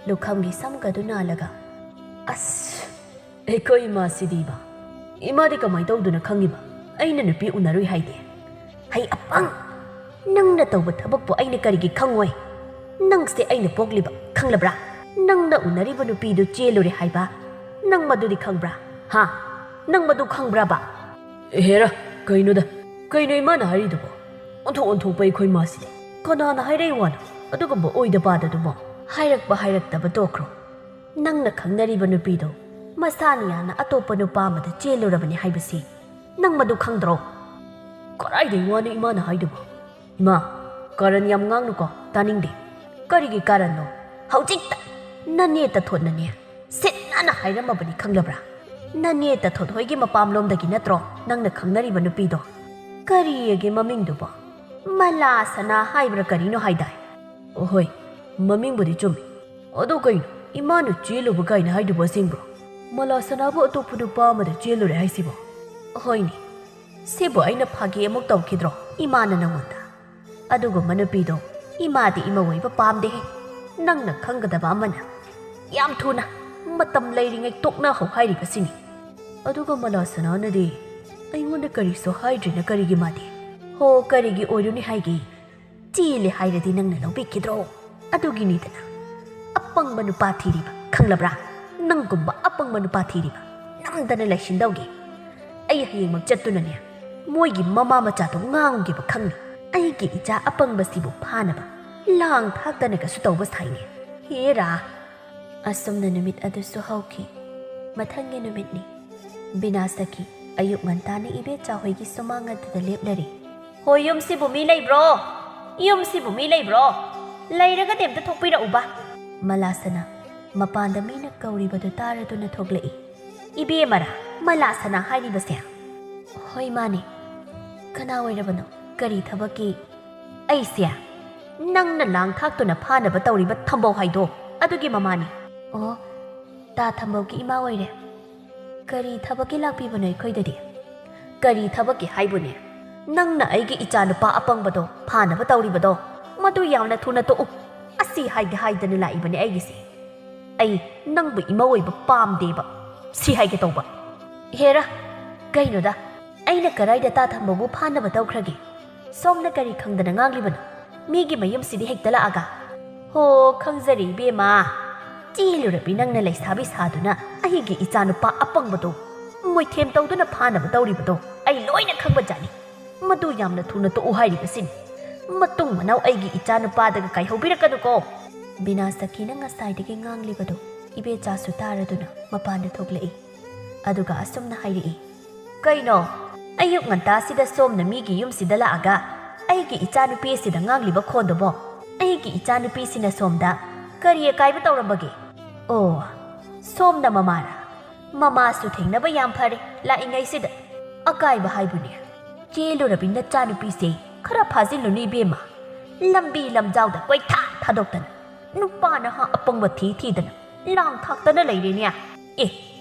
ꯂꯨꯈꯝꯒꯤ ꯁꯝꯒꯗꯨ ꯅꯥꯜꯂꯒ, "ꯑꯁ, ꯑꯩꯈꯣꯏ ꯏꯃꯥꯁꯤꯗꯤꯕ꯫ ꯏꯃꯥꯗꯤ ꯀꯃꯥꯏꯅ ꯇꯧꯗꯨꯅ ꯈꯪꯉꯤꯕ? ꯑꯩꯅ ꯅꯨꯄꯤ ꯎꯅꯔꯨꯏ ꯍꯥꯏꯗꯤ?" "ꯍꯩ ꯑꯄꯪ! ꯅꯪꯅ ꯇꯧꯕ ꯊꯕꯛꯄꯨ ꯑꯩꯅ ꯀꯔꯤꯒꯤ ꯈꯪꯉꯣꯏ? ꯅꯪꯁꯦ ꯑꯩꯅ ꯄꯣꯛꯂꯤꯕ, ꯈꯪꯂꯕ꯭ꯔꯥ? ꯅꯪꯅ ꯎꯅꯔꯤꯕ ꯅꯨꯄꯤꯗꯨ ꯆꯦꯜꯂꯨꯔꯦ ꯍꯥꯏꯕ, ꯅꯪ ꯃꯗꯨꯗꯤ ꯈꯪꯕ꯭ꯔꯥ? ꯍꯥ? ꯅꯪ ꯃꯗꯨ ꯈꯪꯕ꯭ꯔꯥꯕ?" "ꯍꯦꯔꯥ, ꯀꯩꯅꯣꯗ, ꯀꯩꯅꯣ ꯏꯃꯥꯅ ꯍꯥꯏꯔꯤꯗꯨꯕꯣ? ꯑꯣꯟꯊꯣꯛ ꯑꯣꯟꯊꯣꯛꯄ ꯑꯩꯈꯣꯏ ꯃꯥꯁꯤꯗꯤ꯫ ꯀꯅꯥꯅ ꯍꯥꯏꯔꯛꯏ ꯋꯥꯅꯣ ꯑꯗꯨꯒꯨꯝꯕ ꯑꯣꯏꯗ ꯄꯥꯗꯗꯨꯕꯣ?" "ꯍꯥꯏꯔꯛꯄ ꯍꯥꯏꯔꯛꯇꯕ ꯇꯣꯛꯈ꯭ꯔꯣ꯫ ꯅꯪꯅ ꯈꯪꯅꯔꯤꯕ ꯅꯨꯄꯤꯗꯣ ꯃꯁꯥꯅ ꯌꯥꯅ ꯑꯇꯣꯞꯄ ꯅꯨꯄꯥ ꯑꯃꯗ ꯆꯦꯜꯂꯨꯔꯕꯅꯤ ꯍꯥꯏꯕꯁꯤ ꯅꯪ ꯃꯗꯨ ꯈꯪꯗ꯭ꯔꯣ?" "ꯀꯗꯥꯏꯗꯩ ꯋꯥꯅꯣ ꯏꯃꯥꯅ ꯍꯥꯏꯗꯨꯕꯣ? ꯏꯃꯥ, ꯀꯥꯔꯟ ꯌꯥꯝ ꯉꯥꯡꯅꯨꯀꯣ, ꯇꯥꯅꯤꯡꯗꯦ꯫ ꯀꯔꯤꯒꯤ ꯀꯥꯔꯟꯅꯣ? ꯍꯧꯖꯤꯛꯇ ꯅꯅꯦ ꯇꯊꯣꯠꯅꯅꯦ ꯁꯤꯠ ꯅꯥꯟꯅ ꯍꯥꯏꯔꯝꯃꯕꯅꯤ, ꯈꯪꯂꯕ꯭ꯔꯥ? ꯅꯅꯦ ꯇꯊꯣꯠ ꯍꯣꯏꯒꯤ ꯃꯄꯥꯝꯂꯣꯝꯗꯒꯤ ꯅꯠꯇ꯭ꯔꯣ ꯅꯪꯅ ꯈꯪꯅꯔꯤꯕ ꯅꯨꯄꯤꯗꯣ? ꯀꯔꯤꯒꯤ ꯃꯃꯤꯡꯗꯨꯕꯣ? ꯃꯂꯥ ꯁꯅꯥ ꯍꯥꯏꯕ꯭ꯔꯥ ꯀꯔꯤꯅꯣ ꯍꯥꯏꯗꯥꯏ?" "ꯑꯍꯣꯏ, ꯃꯃꯤꯡꯕꯨꯗꯤ ꯆꯨꯝꯃꯤ꯫ ꯑꯗꯣ ꯀꯩꯅꯣ, ꯏꯃꯥꯅ ꯆꯦꯜꯂꯨꯕ ꯀꯥꯏꯅ ꯍꯥꯏꯗꯨꯕꯨ ꯑꯁꯦꯡꯕ꯭ꯔꯣ? ꯃꯂꯥ ꯁꯅꯥꯕꯨ ꯑꯇꯣꯞꯄ ꯅꯨꯄꯥ ꯑꯃꯗ ꯆꯦꯜꯂꯨꯔꯦ ꯍꯥꯏꯁꯤꯕꯣ?" "ꯍꯣꯏꯅꯦ, ꯁꯤꯕꯨ ꯑꯩꯅ ꯐꯥꯒꯤ ꯑꯃꯨꯛ ꯇꯧꯈꯤꯗ꯭ꯔꯣ ꯏꯃꯥꯅ ꯅꯪꯉꯣꯟꯗ? ꯑꯗꯨꯒꯨꯝꯕ ꯅꯨꯄꯤꯗꯣ ꯏꯃꯥꯗꯤ ꯏꯃꯧ ꯑꯣꯏꯕ ꯄꯥꯝꯗꯦꯍꯦ꯫ ꯅꯪꯅ ꯈꯪꯒꯗꯕ ꯑꯃꯅ, ꯌꯥꯝ ꯊꯨꯅ, ꯃꯇꯝ ꯂꯩꯔꯤꯉꯩ ꯇꯣꯛꯅꯍꯧ ꯍꯥꯏꯔꯤꯕꯁꯤꯅꯤ꯫ ꯑꯗꯨꯒ ꯃꯂꯥ ꯁꯅꯥꯅꯗꯤ ꯑꯩꯉꯣꯟꯗ ꯀꯔꯤꯁꯨ ꯍꯥꯏꯗ꯭ꯔꯤꯅ ꯀꯔꯤꯒꯤ ꯃꯥꯗꯤ?" "ꯍꯣ, ꯀꯔꯤꯒꯤ ꯑꯣꯏꯔꯨꯅꯤ ꯍꯥꯏꯒꯦ? ꯆꯦꯜꯂꯦ ꯍꯥꯏꯔꯗꯤ ꯅꯪꯅ ꯂꯧꯕꯤꯈꯤꯗ꯭ꯔꯣ? ꯑꯗꯨꯒꯤꯅꯤꯗꯅ ꯑꯄꯪꯕ ꯅꯨꯄꯥ ꯊꯤꯔꯤꯕ, ꯈꯪꯂꯕ꯭ꯔꯥ? ꯅꯪꯒꯨꯝꯕ ꯑꯄꯪꯕ ꯅꯨꯄꯥ ꯊꯤꯔꯤꯕ꯫ ꯅꯝꯗꯅ ꯂꯩꯁꯤꯟꯗꯧꯒꯦ꯫ ꯑꯩ ꯍꯌꯦꯡꯃꯛ ꯆꯠꯇꯨꯅꯅꯦ, ꯃꯣꯏꯒꯤ ꯃꯃꯥ ꯃꯆꯥꯗꯣ ꯉꯥꯡꯒꯦꯕ ꯈꯪꯅꯤ꯫ ꯑꯩꯒꯤ ꯏꯆꯥ ꯑꯄꯪꯕꯁꯤꯕꯨ ꯐꯥꯅꯕ ꯂꯥꯡ ꯊꯥꯛꯇꯅꯒꯁꯨ ꯇꯧꯕ ꯁꯥꯏꯅꯦ꯫ ꯍꯦꯔꯥ!" ꯑꯁꯨꯝꯅ ꯅꯨꯃꯤꯠ ꯑꯗꯨꯁꯨ ꯍꯧꯈꯤ꯫ ꯃꯊꯪꯒꯤ ꯅꯨꯃꯤꯠꯅꯤ꯫ ꯕꯤꯅꯥ ꯁꯈꯤ ꯑꯌꯨꯛ ꯉꯟꯇꯥꯅ ꯏꯕꯦꯆꯥ ꯍꯣꯏꯒꯤ ꯁꯨꯃꯥꯡ ꯑꯗꯨꯗ ꯂꯦꯞꯂꯔꯦ꯫ "ꯍꯣꯏ, ꯌꯨꯝꯁꯤꯕꯨ ꯃꯤ ꯂꯩꯕ꯭ꯔꯣ? ꯌꯨꯝꯁꯤꯕꯨ ꯃꯤ ꯂꯩꯕ꯭ꯔꯣ? ꯂꯩꯔꯒꯗꯤ ꯑꯝꯇ ꯊꯣꯛꯄꯤꯔꯛꯎꯕ꯫" ꯃꯂꯥꯁꯅꯥ ꯃꯄꯥꯟꯗ ꯃꯤꯅ ꯀꯧꯔꯤꯕꯗꯨ ꯇꯥꯔꯗꯨꯅ ꯊꯣꯛꯂꯛꯏ꯫ "ꯏꯕꯦꯝꯃꯔꯥ, ꯃꯂꯥꯁꯅꯥ ꯍꯥꯏꯔꯤꯕꯁꯦ?" "ꯍꯣꯏ, ꯃꯥꯅꯦ꯫ ꯀꯅꯥ ꯑꯣꯏꯔꯕꯅꯣ? ꯀꯔꯤ ꯊꯕꯛꯀꯤ?" "ꯑꯩꯁꯦ ꯅꯪꯅ ꯂꯥꯡ ꯊꯥꯛꯇꯨꯅ ꯐꯥꯅꯕ ꯇꯧꯔꯤꯕ ꯊꯝꯕꯧ ꯍꯥꯏꯗꯣ, ꯑꯗꯨꯒꯤ ꯃꯃꯥꯅꯤ꯫" "ꯑꯣ, ꯇꯥ ꯊꯝꯕꯧꯒꯤ ꯏꯃꯥ ꯑꯣꯏꯔꯦ꯫ ꯀꯔꯤ ꯊꯕꯛꯀꯤ ꯂꯥꯛꯄꯤꯕꯅꯣ ꯑꯩꯈꯣꯏꯗꯗꯤ?" "ꯀꯔꯤ ꯊꯕꯛꯀꯤ ꯍꯥꯏꯕꯨꯅꯦ? ꯅꯪꯅ ꯑꯩꯒꯤ ꯏꯆꯥꯅꯨꯄꯥ ꯑꯄꯪꯕꯗꯣ ꯐꯥꯅꯕ ꯇꯧꯔꯤꯕꯗꯣ, ꯃꯗꯨ ꯌꯥꯝꯅ ꯊꯨꯅ ꯇꯣꯛꯎ꯫ ꯑꯁꯤ ꯍꯥꯏꯒꯦ ꯍꯥꯏꯗꯅ ꯂꯥꯛꯏꯕꯅꯦ ꯑꯩꯒꯤꯁꯦ꯫ ꯑꯩ ꯅꯪꯕꯨ ꯏꯃꯧ ꯑꯣꯏꯕ ꯄꯥꯝꯗꯦꯕ, ꯁꯤ ꯍꯥꯏꯒꯦ ꯇꯧꯕ꯫" "ꯍꯦꯔꯥ, ꯀꯩꯅꯣꯗ, ꯑꯩꯅ ꯀꯔꯥꯏꯗ ꯇꯥ ꯊꯝꯕꯧꯕꯨ ꯐꯥꯅꯕ ꯇꯧꯈ꯭ꯔꯒꯦ? ꯁꯣꯝꯅ ꯀꯔꯤ ꯈꯪꯗꯅ ꯉꯥꯡꯂꯤꯕꯅꯣ? ꯃꯤꯒꯤ ꯃꯌꯨꯝꯁꯤꯗ ꯍꯦꯛꯇ ꯂꯥꯛꯑꯒ?" "ꯍꯣ, ꯈꯪꯖꯔꯦ ꯏꯕꯦꯝꯃ꯫ ꯆꯦꯜꯂꯨꯔꯕꯤ ꯅꯪꯅ ꯂꯩꯁꯥꯕꯤ ꯁꯥꯗꯨꯅ ꯑꯩꯒꯤ ꯏꯆꯥꯅꯨꯄꯥ ꯑꯄꯪꯕꯗꯣ ꯃꯣꯏꯊꯦꯝ ꯇꯧꯗꯨꯅ ꯐꯥꯅꯕ ꯇꯧꯔꯤꯕꯗꯣ ꯑꯩ ꯂꯣꯏꯅ ꯈꯪꯕꯖꯥꯠꯅꯤ꯫ ꯃꯗꯨ ꯌꯥꯝꯅ ꯊꯨꯅ ꯇꯣꯛꯎ ꯍꯥꯏꯔꯤꯕꯁꯤꯅꯤ꯫ ꯃꯇꯨꯡ ꯃꯅꯥꯎ ꯑꯩꯒꯤ ꯏꯆꯥꯅꯨꯄꯥꯗꯒ ꯀꯥꯏꯍꯧꯕꯤꯔꯛꯀꯅꯨꯀꯣ꯫" ꯕꯤꯅꯥ ꯁꯈꯤꯅ ꯉꯁꯥꯏꯗꯒꯤ ꯉꯥꯡꯂꯤꯕꯗꯨ ꯏꯕꯦꯆꯥꯁꯨ ꯇꯥꯔꯗꯨꯅ ꯃꯄꯥꯟꯗ ꯊꯣꯛꯂꯛꯏ꯫ ꯑꯗꯨꯒ ꯑꯁꯨꯝꯅ ꯍꯥꯏꯔꯛꯏ, "ꯀꯩꯅꯣ, ꯑꯌꯨꯛ ꯉꯟꯇꯥꯁꯤꯗ ꯁꯣꯝꯅ ꯃꯤꯒꯤ ꯌꯨꯝꯁꯤꯗ ꯂꯥꯛꯑꯒ ꯑꯩꯒꯤ ꯏꯆꯥꯅꯨꯄꯤ ꯑꯁꯤꯗ ꯉꯥꯡꯂꯤꯕ ꯈꯣꯟꯗꯨꯕꯣ? ꯑꯩꯒꯤ ꯏꯆꯥꯅꯨꯄꯤꯁꯤꯅ ꯁꯣꯝꯗ ꯀꯔꯤ ꯑꯀꯥꯏꯕ ꯇꯧꯔꯝꯕꯒꯦ?" "ꯑꯣ, ꯁꯣꯝꯅ ꯃꯃꯥꯔꯥ? ꯃꯃꯥꯁꯨ ꯊꯦꯡꯅꯕ ꯌꯥꯝ ꯐꯔꯦ ꯂꯥꯛꯏꯉꯩꯁꯤꯗ꯫ ꯑꯀꯥꯏꯕ ꯍꯥꯏꯕꯨꯅꯦ, ꯆꯦꯜꯂꯨꯔꯕꯤ ꯅꯆꯥꯅꯨꯄꯤꯁꯦ ꯈꯔ ꯐꯥꯖꯤꯜꯂꯨꯅꯦ ꯏꯕꯦꯝꯃ꯫ ꯂꯝꯕꯤ ꯂꯝꯖꯥꯎꯗ ꯀꯣꯏꯊꯥ ꯊꯥꯗꯣꯛꯇꯅ, ꯅꯨꯄꯥ ꯅꯍꯥ ꯑꯄꯪꯕ ꯊꯤ ꯊꯤꯗꯅ ꯂꯥꯡ ꯊꯥꯛꯇꯅ ꯂꯩꯔꯦꯅꯦ꯫ ꯑꯦ,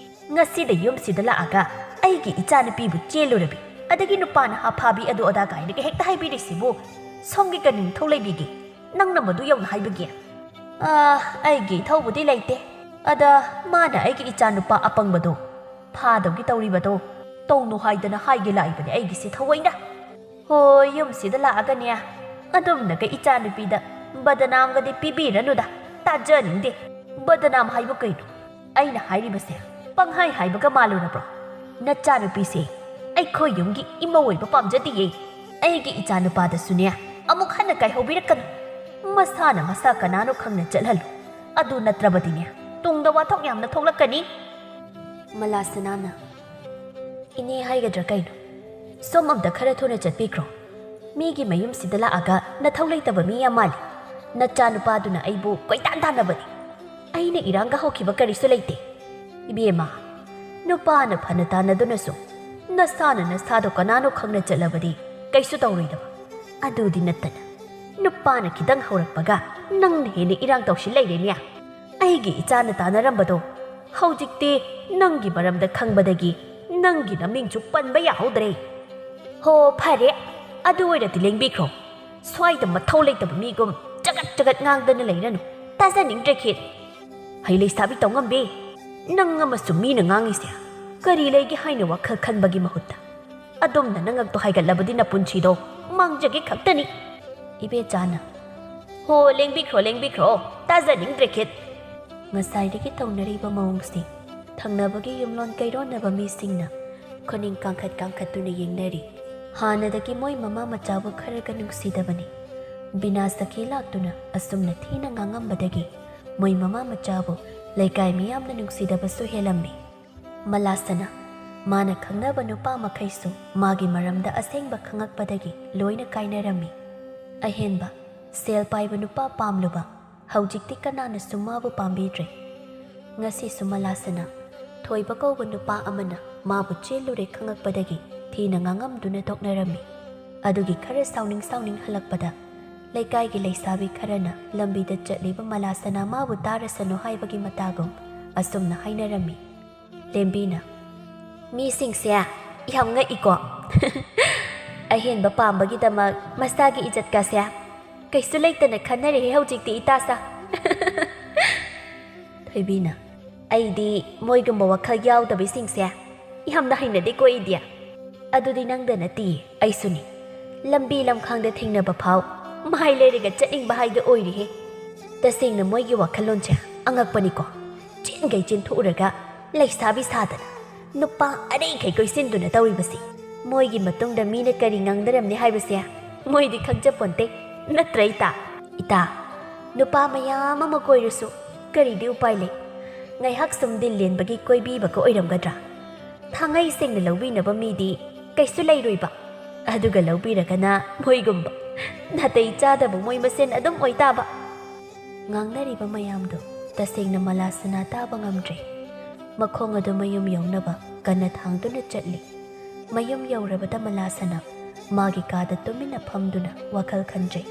ꯉꯁꯤꯗ ꯌꯨꯝꯁꯤꯗ ꯂꯥꯛꯑꯒ ꯑꯩꯒꯤ ꯏꯆꯥꯅꯨꯄꯤꯕꯨ ꯆꯦꯜꯂꯨꯔꯕꯤ, ꯑꯗꯒꯤ ꯅꯨꯄꯥ ꯅꯍꯥ ꯐꯥꯕꯤ ꯑꯗꯨ ꯑꯗꯥ ꯀꯥꯏꯅꯒ ꯍꯦꯛꯇ ꯍꯥꯏꯕꯤꯔꯤꯁꯤꯕꯨ ꯁꯣꯝꯒꯤ ꯀꯔꯤ ꯅꯊꯧ ꯂꯩꯕꯤꯒꯦ? ꯅꯪꯅ ꯃꯗꯨ ꯌꯧꯅ ꯍꯥꯏꯕꯒꯦ?" "ꯑꯥ, ꯑꯩꯒꯤ ꯏꯊꯧꯕꯨꯗꯤ ꯂꯩꯇꯦ꯫ ꯑꯗ ꯃꯥꯅ ꯑꯩꯒꯤ ꯏꯆꯥꯅꯨꯄꯥ ꯑꯄꯪꯕꯗꯣ ꯐꯥꯗꯧꯒꯤ ꯇꯧꯔꯤꯕꯗꯣ ꯇꯧꯅꯨ ꯍꯥꯏꯗꯅ ꯍꯥꯏꯒꯦ ꯂꯥꯛꯏꯕꯅꯦ ꯑꯩꯒꯤꯁꯤ ꯊꯑꯣꯏꯅ꯫ ꯍꯣꯏ, ꯌꯨꯝꯁꯤꯗ ꯂꯥꯛꯑꯒꯅꯦ ꯑꯗꯨꯝꯅꯒ ꯏꯆꯥꯅꯨꯄꯤꯗ ꯕꯗꯅꯥꯝꯒꯗꯤ ꯄꯤꯕꯤꯔꯅꯨꯗ, ꯇꯥꯖꯅꯤꯡꯗꯦ꯫ ꯕꯗꯅꯥꯝ ꯍꯥꯏꯕꯨ ꯀꯩꯅꯣ? ꯑꯩꯅ ꯍꯥꯏꯔꯤꯕꯁꯦ ꯄꯪꯍꯥꯏ ꯍꯥꯏꯕꯒ ꯃꯥꯜꯂꯨꯔꯕ꯭ꯔꯣ? ꯅꯆꯥꯅꯨꯄꯤꯁꯦ ꯑꯩꯈꯣꯏ ꯌꯨꯝꯒꯤ ꯏꯃꯧ ꯑꯣꯏꯕ ꯄꯥꯝꯖꯗꯤꯌꯦ꯫ ꯑꯩꯒꯤ ꯏꯆꯥꯅꯨꯄꯥꯗꯁꯨꯅꯦ ꯑꯃꯨꯛ ꯍꯟꯅ ꯀꯥꯏꯍꯧꯕꯤꯔꯛꯀꯅꯨ꯫ ꯃꯁꯥꯅ ꯃꯁꯥ ꯀꯅꯥꯅꯣ ꯈꯪꯅ ꯆꯠꯍꯜꯂꯨ꯫ ꯑꯗꯨ ꯅꯠꯇ꯭ꯔꯕꯗꯤꯅꯦ ꯇꯨꯡꯗ ꯋꯥꯊꯣꯛ ꯌꯥꯝꯅ ꯊꯣꯛꯂꯛꯀꯅꯤ꯫ ꯃꯂꯥꯁꯅꯥꯅ, "ꯏꯅꯦ ꯍꯥꯏꯒꯗ꯭ꯔꯥ ꯀꯩꯅꯣ? ꯁꯣꯝ ꯑꯝꯇ ꯈꯔ ꯊꯨꯅ ꯆꯠꯄꯤꯈ꯭ꯔꯣ꯫ ꯃꯤꯒꯤ ꯃꯌꯨꯝꯁꯤꯗ ꯂꯥꯛꯑꯒ ꯅꯊꯧ ꯂꯩꯇꯕ ꯃꯤ ꯌꯥꯝ ꯃꯥꯜꯂꯤ꯫ ꯅꯆꯥꯅꯨꯄꯥꯗꯨꯅ ꯑꯩꯕꯨ ꯀꯣꯏꯇꯥꯟ ꯇꯥꯟꯅꯕꯅꯤ꯫ ꯑꯩꯅ ꯏꯔꯥꯡꯒ ꯍꯧꯈꯤꯕ ꯀꯔꯤꯁꯨ ꯂꯩꯇꯦ꯫ ꯏꯕꯦꯝꯃ, ꯅꯨꯄꯥꯅ ꯐꯅ ꯇꯥꯟꯅꯗꯨꯅꯁꯨ ꯅꯁꯥꯅ ꯅꯁꯥꯗꯣ ꯀꯅꯥꯅꯣ ꯈꯪꯅ ꯆꯠꯂꯕꯗꯤ ꯀꯩꯁꯨ ꯇꯧꯔꯣꯏꯗꯕ꯫ ꯑꯗꯨꯗꯤ ꯅꯠꯇꯅ ꯅꯨꯄꯥꯅ ꯈꯤꯇꯪ ꯍꯧꯔꯛꯄꯒ ꯅꯪꯅ ꯍꯦꯟꯅ ꯏꯔꯥꯡ ꯇꯧꯁꯤ ꯂꯩꯔꯦꯅꯦ꯫ ꯑꯩꯒꯤ ꯏꯆꯥꯅ ꯇꯥꯟꯅꯔꯝꯕꯗꯣ ꯍꯧꯖꯤꯛꯇꯤ ꯅꯪꯒꯤ ꯃꯔꯝꯗ ꯈꯪꯕꯗꯒꯤ ꯅꯪꯒꯤ ꯅꯃꯤꯡꯁꯨ ꯄꯟꯕ ꯌꯥꯍꯧꯗ꯭ꯔꯦ꯫ ꯍꯣ, ꯐꯔꯦ, ꯑꯗꯨ ꯑꯣꯏꯔꯗꯤ ꯂꯦꯡꯕꯤꯈ꯭ꯔꯣ꯫ ꯁ꯭ꯋꯥꯏꯗ ꯃꯊꯧ ꯂꯩꯇꯕ ꯃꯤꯒꯨꯝ ꯆꯒꯠ ꯆꯒꯠ ꯉꯥꯡꯗꯅ ꯂꯩꯔꯅꯨ꯫ ꯇꯥꯖꯅꯤꯡꯗ꯭ꯔꯦ ꯈꯤꯠ꯫ ꯍꯩ ꯂꯩꯁꯥꯕꯤ ꯇꯧꯉꯝꯕꯤ, ꯅꯪ ꯑꯃꯁꯨꯡ ꯃꯤꯅ ꯉꯥꯡꯉꯤꯁꯦ ꯀꯔꯤ ꯂꯩꯒꯦ ꯍꯥꯏꯅ ꯋꯥꯈꯜ ꯈꯟꯕꯒꯤ ꯃꯍꯨꯠꯇ ꯑꯗꯣꯝꯅ ꯅꯉꯛꯇꯣ ꯍꯥꯏꯒꯠꯂꯕꯗꯤ ꯅꯄꯨꯟꯁꯤꯗꯣ ꯃꯥꯡꯖꯒꯦ ꯈꯛꯇꯅꯤ꯫ ꯏꯕꯦꯆꯥꯅ, "ꯍꯣ, ꯂꯦꯡꯕꯤꯈ꯭ꯔꯣ, ꯂꯦꯡꯕꯤꯈ꯭ꯔꯣ, ꯇꯥꯖꯅꯤꯡꯗ꯭ꯔꯦ ꯈꯤꯠ"꯫ ꯉꯁꯥꯏꯗꯒꯤ ꯇꯧꯅꯔꯤꯕ ꯃꯑꯣꯡꯁꯤ ꯊꯪꯅꯕꯒꯤ ꯌꯨꯝꯂꯣꯟ ꯀꯩꯔꯣꯟꯅꯕ ꯃꯤꯁꯤꯡꯅ ꯈꯨꯅꯤꯡ ꯀꯥꯡꯈꯠ ꯀꯥꯡꯈꯠꯇꯨꯅ ꯌꯦꯡꯅꯔꯤ꯫ ꯍꯥꯟꯅꯗꯒꯤ ꯃꯣꯏ ꯃꯃꯥ ꯃꯆꯥꯕꯨ ꯈꯔꯒ ꯅꯨꯡꯁꯤꯗꯕꯅꯤ꯫ ꯕꯤꯅꯥ ꯁꯈꯤ ꯂꯥꯛꯇꯨꯅ ꯑꯁꯨꯝꯅ ꯊꯤꯅ ꯉꯥꯡꯉꯝꯕꯗꯒꯤ ꯃꯣꯏ ꯃꯃꯥ ꯃꯆꯥꯕꯨ ꯂꯩꯀꯥꯏ ꯃꯤꯌꯥꯝꯅ ꯅꯨꯡꯁꯤꯗꯕꯁꯨ ꯍꯦꯜꯂꯝꯃꯤ꯫ ꯃꯂꯥꯁꯅꯥ, ꯃꯥꯅ ꯈꯪꯅꯕ ꯅꯨꯄꯥ ꯃꯈꯩꯁꯨ ꯃꯥꯒꯤ ꯃꯔꯝꯗ ꯑꯁꯦꯡꯕ ꯈꯪꯉꯛꯄꯗꯒꯤ ꯂꯣꯏꯅ ꯀꯥꯏꯅꯔꯝꯃꯤ꯫ ꯑꯍꯦꯟꯕ ꯁꯦꯜ ꯄꯥꯏꯕ ꯅꯨꯄꯥ ꯄꯥꯝꯂꯨꯕ ꯍꯧꯖꯤꯛꯇꯤ ꯀꯅꯥꯅꯁꯨ ꯃꯥꯕꯨ ꯄꯥꯝꯕꯤꯗ꯭ꯔꯦ꯫ ꯉꯁꯤꯁꯨ ꯃꯂꯥꯁꯅꯥ, ꯊꯣꯏꯕ ꯀꯧꯕ ꯅꯨꯄꯥ ꯑꯃꯅ ꯃꯥꯕꯨ ꯆꯦꯜꯂꯨꯔꯦ ꯈꯪꯉꯛꯄꯗꯒꯤ ꯊꯤꯅ ꯉꯥꯡꯉꯝꯗꯨꯅ ꯇꯣꯛꯅꯔꯝꯃꯤ꯫ ꯑꯗꯨꯒꯤ ꯈꯔ ꯁꯥꯎꯅꯤꯡ ꯁꯥꯎꯅꯤꯡ ꯍꯜꯂꯛꯄꯗ ꯂꯩꯀꯥꯏꯒꯤ ꯂꯩꯁꯥꯕꯤ ꯈꯔꯅ ꯂꯝꯕꯤꯗ ꯆꯠꯂꯤꯕ ꯃꯂꯥꯁꯅꯥ ꯃꯥꯕꯨ ꯇꯥꯔꯁꯅꯨ ꯍꯥꯏꯕꯒꯤ ꯃꯇꯥꯒꯨꯝ ꯑꯁꯨꯝꯅ ꯍꯥꯏꯅꯔꯝꯃꯤ꯫ ꯂꯦꯝꯕꯤꯅ, "ꯃꯤꯁꯤꯡꯁꯦ ꯌꯥꯝ ꯉꯛꯏꯀꯣ꯫ ꯑꯍꯦꯟꯕ ꯄꯥꯝꯕꯒꯤꯗꯃꯛ ꯃꯁꯥꯒꯤ ꯏꯖꯠꯀꯁꯦ ꯀꯩꯁꯨ ꯂꯩꯇꯅ ꯈꯟꯅꯔꯦꯍꯦ ꯍꯧꯖꯤꯛꯇꯤ ꯏꯇꯥꯁꯥ꯫" ꯊꯣꯏꯕꯤꯅ, "ꯑꯩꯗꯤ ꯃꯣꯏꯒꯨꯝꯕ ꯋꯥꯈꯜ ꯌꯥꯎꯗꯕꯤꯁꯤꯡꯁꯦ ꯌꯥꯝꯅ ꯍꯩꯅꯗꯦꯀꯣ ꯑꯩꯗꯤ꯫ ꯑꯗꯨꯗꯤ ꯅꯪꯗ ꯅꯠꯇꯤꯌꯦ, ꯑꯩꯁꯨꯅꯤ꯫ ꯂꯝꯕꯤ ꯂꯝꯈꯥꯡꯗ ꯊꯦꯡꯅꯕ ꯐꯥꯎ ꯃꯍꯥꯏ ꯂꯩꯔꯒ ꯆꯠꯅꯤꯡꯕ ꯍꯥꯏꯗꯣ ꯑꯣꯏꯔꯤꯍꯦ꯫ ꯇꯁꯦꯡꯅ ꯃꯣꯏꯒꯤ ꯋꯥꯈꯜꯂꯣꯟꯁꯦ ꯑꯉꯛꯄꯅꯤꯀꯣ꯫ ꯆꯦꯟꯈꯩ ꯆꯦꯟꯊꯣꯛꯎꯔꯒ ꯂꯩꯁꯥꯕꯤ ꯁꯥꯗꯅ ꯅꯨꯄꯥ ꯑꯔꯩꯈꯩ ꯀꯣꯏꯁꯤꯟꯗꯨꯅ ꯇꯧꯔꯤꯕꯁꯤ꯫ ꯃꯣꯏꯒꯤ ꯃꯇꯨꯡꯗ ꯃꯤꯅ ꯀꯔꯤ ꯉꯥꯡꯅꯔꯝꯅꯤ ꯍꯥꯏꯕꯁꯦ ꯃꯣꯏꯗꯤ ꯈꯪꯖꯄꯣꯟꯇꯦ꯫ ꯅꯠꯇ꯭ꯔ ꯏꯇꯥ?" "ꯏꯇꯥ, ꯅꯨꯄꯥ ꯃꯌꯥꯝ ꯑꯃ ꯀꯣꯏꯔꯁꯨ ꯀꯔꯤꯗꯤ ꯎꯄꯥꯏ ꯂꯩ? ꯉꯥꯏꯍꯥꯛ ꯁꯨꯝ ꯗꯤꯜ ꯂꯦꯟꯕꯒꯤ ꯀꯣꯏꯕꯤꯕꯒ ꯑꯣꯏꯔꯝꯒꯗ꯭ꯔꯥ? ꯊꯥꯡꯉꯩ ꯁꯦꯡꯅ ꯂꯧꯕꯤꯅꯕ ꯃꯤꯗꯤ ꯀꯩꯁꯨ ꯂꯩꯔꯣꯏꯕ꯫ ꯑꯗꯨꯒ ꯂꯧꯕꯤꯔꯒꯅ ꯃꯣꯏꯒꯨꯝꯕ ꯅꯥꯇꯩ ꯆꯥꯗꯕ ꯃꯣꯏ ꯃꯁꯦꯟ ꯑꯗꯨꯝ ꯑꯣꯏꯇꯥꯕ꯫ ꯉꯥꯡꯅꯔꯤꯕ ꯃꯌꯥꯝꯗꯨ ꯇꯁꯦꯡꯅ ꯃꯂꯥꯁꯅꯥ ꯇꯥꯕ ꯉꯝꯗ꯭ꯔꯦ꯫ ꯃꯈꯣꯡ ꯑꯗꯨ ꯃꯌꯨꯝ ꯌꯧꯅꯕ ꯀꯟꯅ ꯊꯥꯡꯗꯨꯅ ꯆꯠꯂꯤ꯫ ꯃꯌꯨꯝ ꯌꯧꯔꯕꯗ ꯃꯂꯥꯁꯅꯥ ꯃꯥꯒꯤ ꯀꯥꯗ ꯇꯨꯃꯤꯟꯅ ꯐꯝꯗꯨꯅ ꯋꯥꯈꯜ ꯈꯟꯖꯩ꯫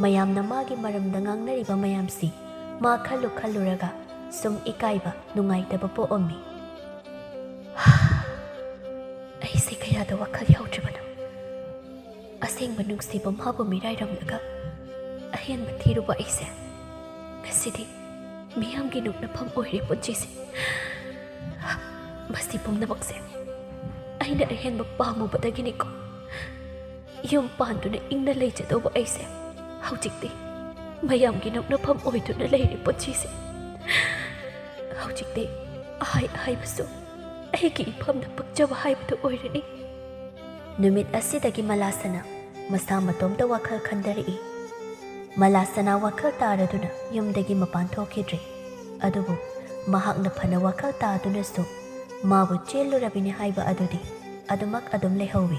ꯃꯌꯥꯝꯅ ꯃꯥꯒꯤ ꯃꯔꯝꯗ ꯉꯥꯡꯅꯔꯤꯕ ꯃꯌꯥꯝꯁꯤ ꯃꯥ ꯈꯜꯂꯨ ꯈꯜꯂꯨꯔꯒ ꯁꯨꯝ ꯏꯀꯥꯏꯕ, ꯅꯨꯡꯉꯥꯏꯇꯕ ꯄꯣꯛꯑꯝꯃꯤ꯫ ꯑꯩꯁꯦ ꯀꯌꯥꯗ ꯋꯥꯈꯜ ꯌꯥꯎꯗ꯭ꯔꯤꯕꯅꯣ? ꯑꯁꯦꯡꯕ ꯅꯨꯡꯁꯤꯕ ꯃꯥꯕꯨ ꯃꯤꯔꯥꯏꯔꯝꯂꯒ ꯑꯍꯦꯟꯕ ꯊꯤꯔꯨꯕ ꯑꯩꯁꯦ ꯉꯁꯤꯗꯤ ꯃꯤꯌꯥꯝꯒꯤ ꯅꯣꯛꯅꯐꯝ ꯑꯣꯏꯔꯦ ꯄꯨꯟꯁꯤꯁꯦ꯫ ꯃꯁꯤ ꯄꯨꯝꯅꯃꯛꯁꯦ ꯑꯩꯅ ꯑꯍꯦꯟꯕ ꯄꯥꯝꯃꯨꯕꯗꯒꯤꯅꯤꯀꯣ꯫ ꯌꯨꯝ ꯄꯥꯟꯗꯨꯅ ꯏꯪꯅ ꯂꯩꯖꯗꯧꯕ ꯑꯩꯁꯦ ꯍꯧꯖꯤꯛꯇꯤ ꯃꯌꯥꯝꯒꯤ ꯅꯣꯛꯅꯐꯝ ꯑꯣꯏꯗꯨꯅ ꯂꯩꯔꯦ ꯄꯨꯟꯁꯤꯁꯦ꯫ ꯍꯧꯖꯤꯛꯇꯤ ꯑꯍꯥꯏ ꯑꯍꯥꯏꯕꯁꯨ ꯑꯩꯒꯤ ꯏꯐꯝꯗ ꯄꯛꯆꯕ ꯍꯥꯏꯕꯗꯨ ꯑꯣꯏꯔꯅꯤ꯫ ꯅꯨꯃꯤꯠ ꯑꯁꯤꯗꯒꯤ ꯃꯂꯥꯁꯅꯥ ꯃꯁꯥ ꯃꯇꯣꯝꯇ ꯋꯥꯈꯜ ꯈꯟꯊꯔꯛꯏ꯫ ꯃꯂꯥꯁꯅꯥ ꯋꯥꯈꯜ ꯇꯥꯔꯗꯨꯅ ꯌꯨꯝꯗꯒꯤ ꯃꯄꯥꯟ ꯊꯣꯛꯈꯤꯗ꯭ꯔꯦ꯫ ꯑꯗꯨꯕꯨ ꯃꯍꯥꯛꯅ ꯐꯅ ꯋꯥꯈꯜ ꯇꯥꯗꯨꯅꯁꯨ ꯃꯥꯕꯨ ꯆꯦꯜꯂꯨꯔꯕꯅꯤ ꯍꯥꯏꯕ ꯑꯗꯨꯗꯤ ꯑꯗꯨꯃꯛ ꯑꯗꯨꯝ ꯂꯩꯍꯧꯋꯤ꯫